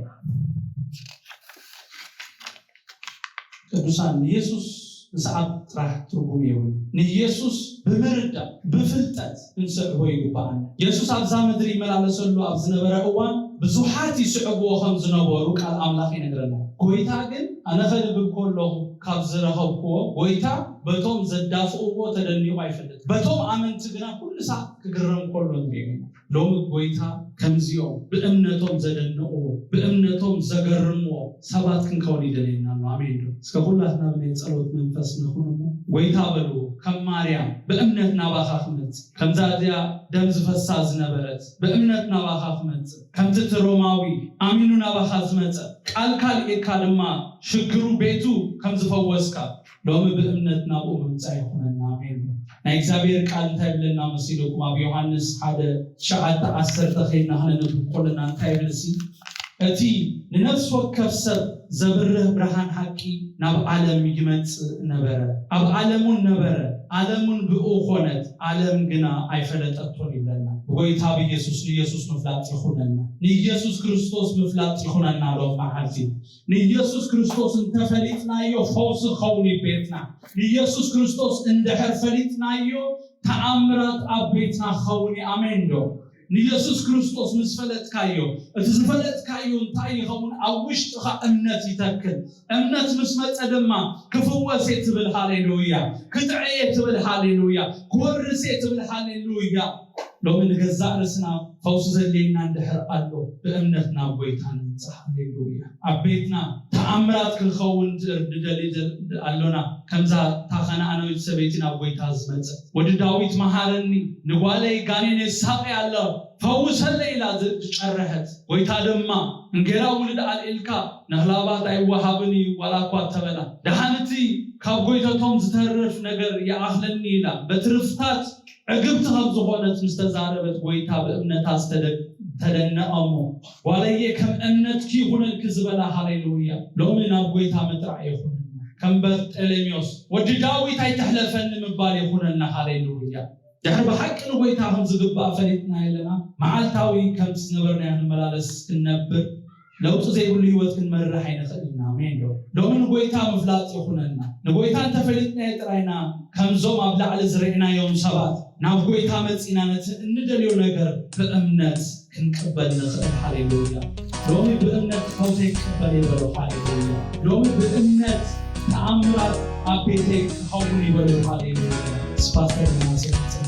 ቅዱሳን ንየሱስ ምስዓብ ጥራሕ ትርጉም የብሉ ንየሱስ ብምርዳእ ብፍልጠት ክንስዕቦ ይግባኣና የሱስ ኣብዛ ምድሪ ይመላለሰሉ ኣብ ዝነበረ እዋን ብዙሓት ይስዕብዎ ከም ዝነበሩ ቃል ኣምላኽ ይነግረና ጎይታ ግን ኣነ ከንብብ ከለኹ ካብ ዝረኸብክዎ ጎይታ በቶም ዘዳፍእዎ ተደኒቑ ኣይፈልጥ በቶም ኣመንቲ ግና ኩሉ ሰዓት ክግረም ከሎ ንሪኦ ኢና ሎሚ ጎይታ ከምዚኦም ብእምነቶም ዘደንቕዎ ብእምነቶም ዘገርምዎ ሰባት ክንከውን ይደልየና ኣሎ ኣሜን ዶ እስከ ኩላትና ብናይ ጸሎት መንፈስ ንኹን እሞ ጎይታ በልዎ ከም ማርያም ብእምነት ናባኻ ክመጽእ ከምዛ እዚኣ ደም ዝፈሳ ዝነበረት ብእምነት ናባኻ ክመጽእ ከምቲ እቲ ሮማዊ ኣሚኑ ናባኻ ዝመጸ ቃልካ ልኢካ ድማ ሽግሩ ቤቱ ከም ዝፈወስካ ሎሚ ብእምነት ናብኡ ምምጻእ ይኹነና ኣሜን ናይ እግዚኣብሔር ቃል እንታይ ብለና መሲልኩም ኣብ ዮሃንስ ሓደ ትሽዓተ ዓሰርተ ከይድና ክነንብብ ከለና እንታይ ይብል ሲ እቲ ንነፍሲ ወከፍ ሰብ ዘብርህ ብርሃን ሓቂ ናብ ዓለም ይመጽእ ነበረ ኣብ ዓለሙን ነበረ ዓለሙን ብኡ ኮነት ዓለም ግና ኣይፈለጠቶን ይብለና ብጎይታ ብኢየሱስ ንኢየሱስ ምፍላጥ ይኹነና ንኢየሱስ ክርስቶስ ምፍላጥ ይኹነና ሎም መዓልቲ ንኢየሱስ ክርስቶስ እንተፈሊጥናዮ ፈውሲ ክኸውን እዩ ቤትና ንኢየሱስ ክርስቶስ እንድሕር ፈሊጥናዮ ተኣምራት ኣብ ቤትና ክኸውን እዩ ኣሜን ዶ ንኢየሱስ ክርስቶስ ምስ ፈለጥካዮ እቲ ዝፈለጥካዮ እንታይ ይኸውን ኣብ ውሽጥኻ እምነት ይተክል እምነት ምስ መፀ ድማ ክፍወስ እየ ትብል ሃሌሉያ ክጥዐ እየ ትብል ሃሌሉያ ክወርስ እየ ትብል ሃሌሉያ ሎሚ ንገዛእ ርእስና ፈውሲ ዘድልየና እንድሕር ኣሎ፣ ብእምነት ናብ ጎይታ ንምጻእ። ሃሌሉያ። ኣብ ቤትና ተኣምራት ክንኸውን ንደሊ ኣሎና። ከምዛ እታ ከነኣናዊት ሰበይቲ ናብ ጎይታ ዝመጸት፣ "ወዲ ዳዊት መሃረኒ፣ ንጓለይ ጋኔን የሳቕያ ኣሎ፣ ፈውሰለይ" ኢላ ዝጨረሐት፣ ጎይታ ድማ "እንጌራ ውሉድ ኣልዒልካ ንህላባት ኣይወሃብን እዩ ዋላ እኳ" ተበላ። ደሓን እቲ ካብ ጎይተቶም ዝተርፍ ነገር ይኣኽለኒ ኢላ በትርፍታት ዕግብቲ ከም ዝኾነት ምስ ተዛረበት፣ ጎይታ ብእምነታ ዝተደነቐ እሞ፣ "ጓለየ፣ ከም እምነትኪ ይኹነልኪ" ዝበላ። ሃሌሉያ። ሎሚ ናብ ጎይታ ምጥራዕ ይኹነልና። ከም በርጠሌሜዎስ "ወዲ ዳዊት ኣይትሕለፈኒ" ምባል ይኹነልና። ሃሌሉያ። ድሕሪ ብሓቂ ንጎይታ ከም ዝግባእ ፈሊጥና ኣለና፣ መዓልታዊ ከምቲ ዝነበርናዮ ንመላለስ ክንነብር፣ ለውጢ ዘይብሉ ህይወት ክንመርሕ ኣይንኽእልን ኢና። ኣሜን ዶ? ሎሚ ንጎይታ ምፍላጥ ይኹነልና። ንጎይታ እንተፈሊጥናዮ ጥራይና፣ ከምዞም ኣብ ላዕሊ ዝረእናዮም ሰባት ናብ ጎይታ መጺና ነቲ እንደልዮ ነገር ብእምነት ክንቅበል ንኽእል። ሃሌሉያ። ሎሚ ብእምነት ፈውሰይ ክቅበል ይበሉ። ሃሌሉያ። ሎሚ ብእምነት ተኣምራት ኣብ ቤተይ ክኸውን ይበሉ። ሃሌሉያ። ስፓስተር ምናሴ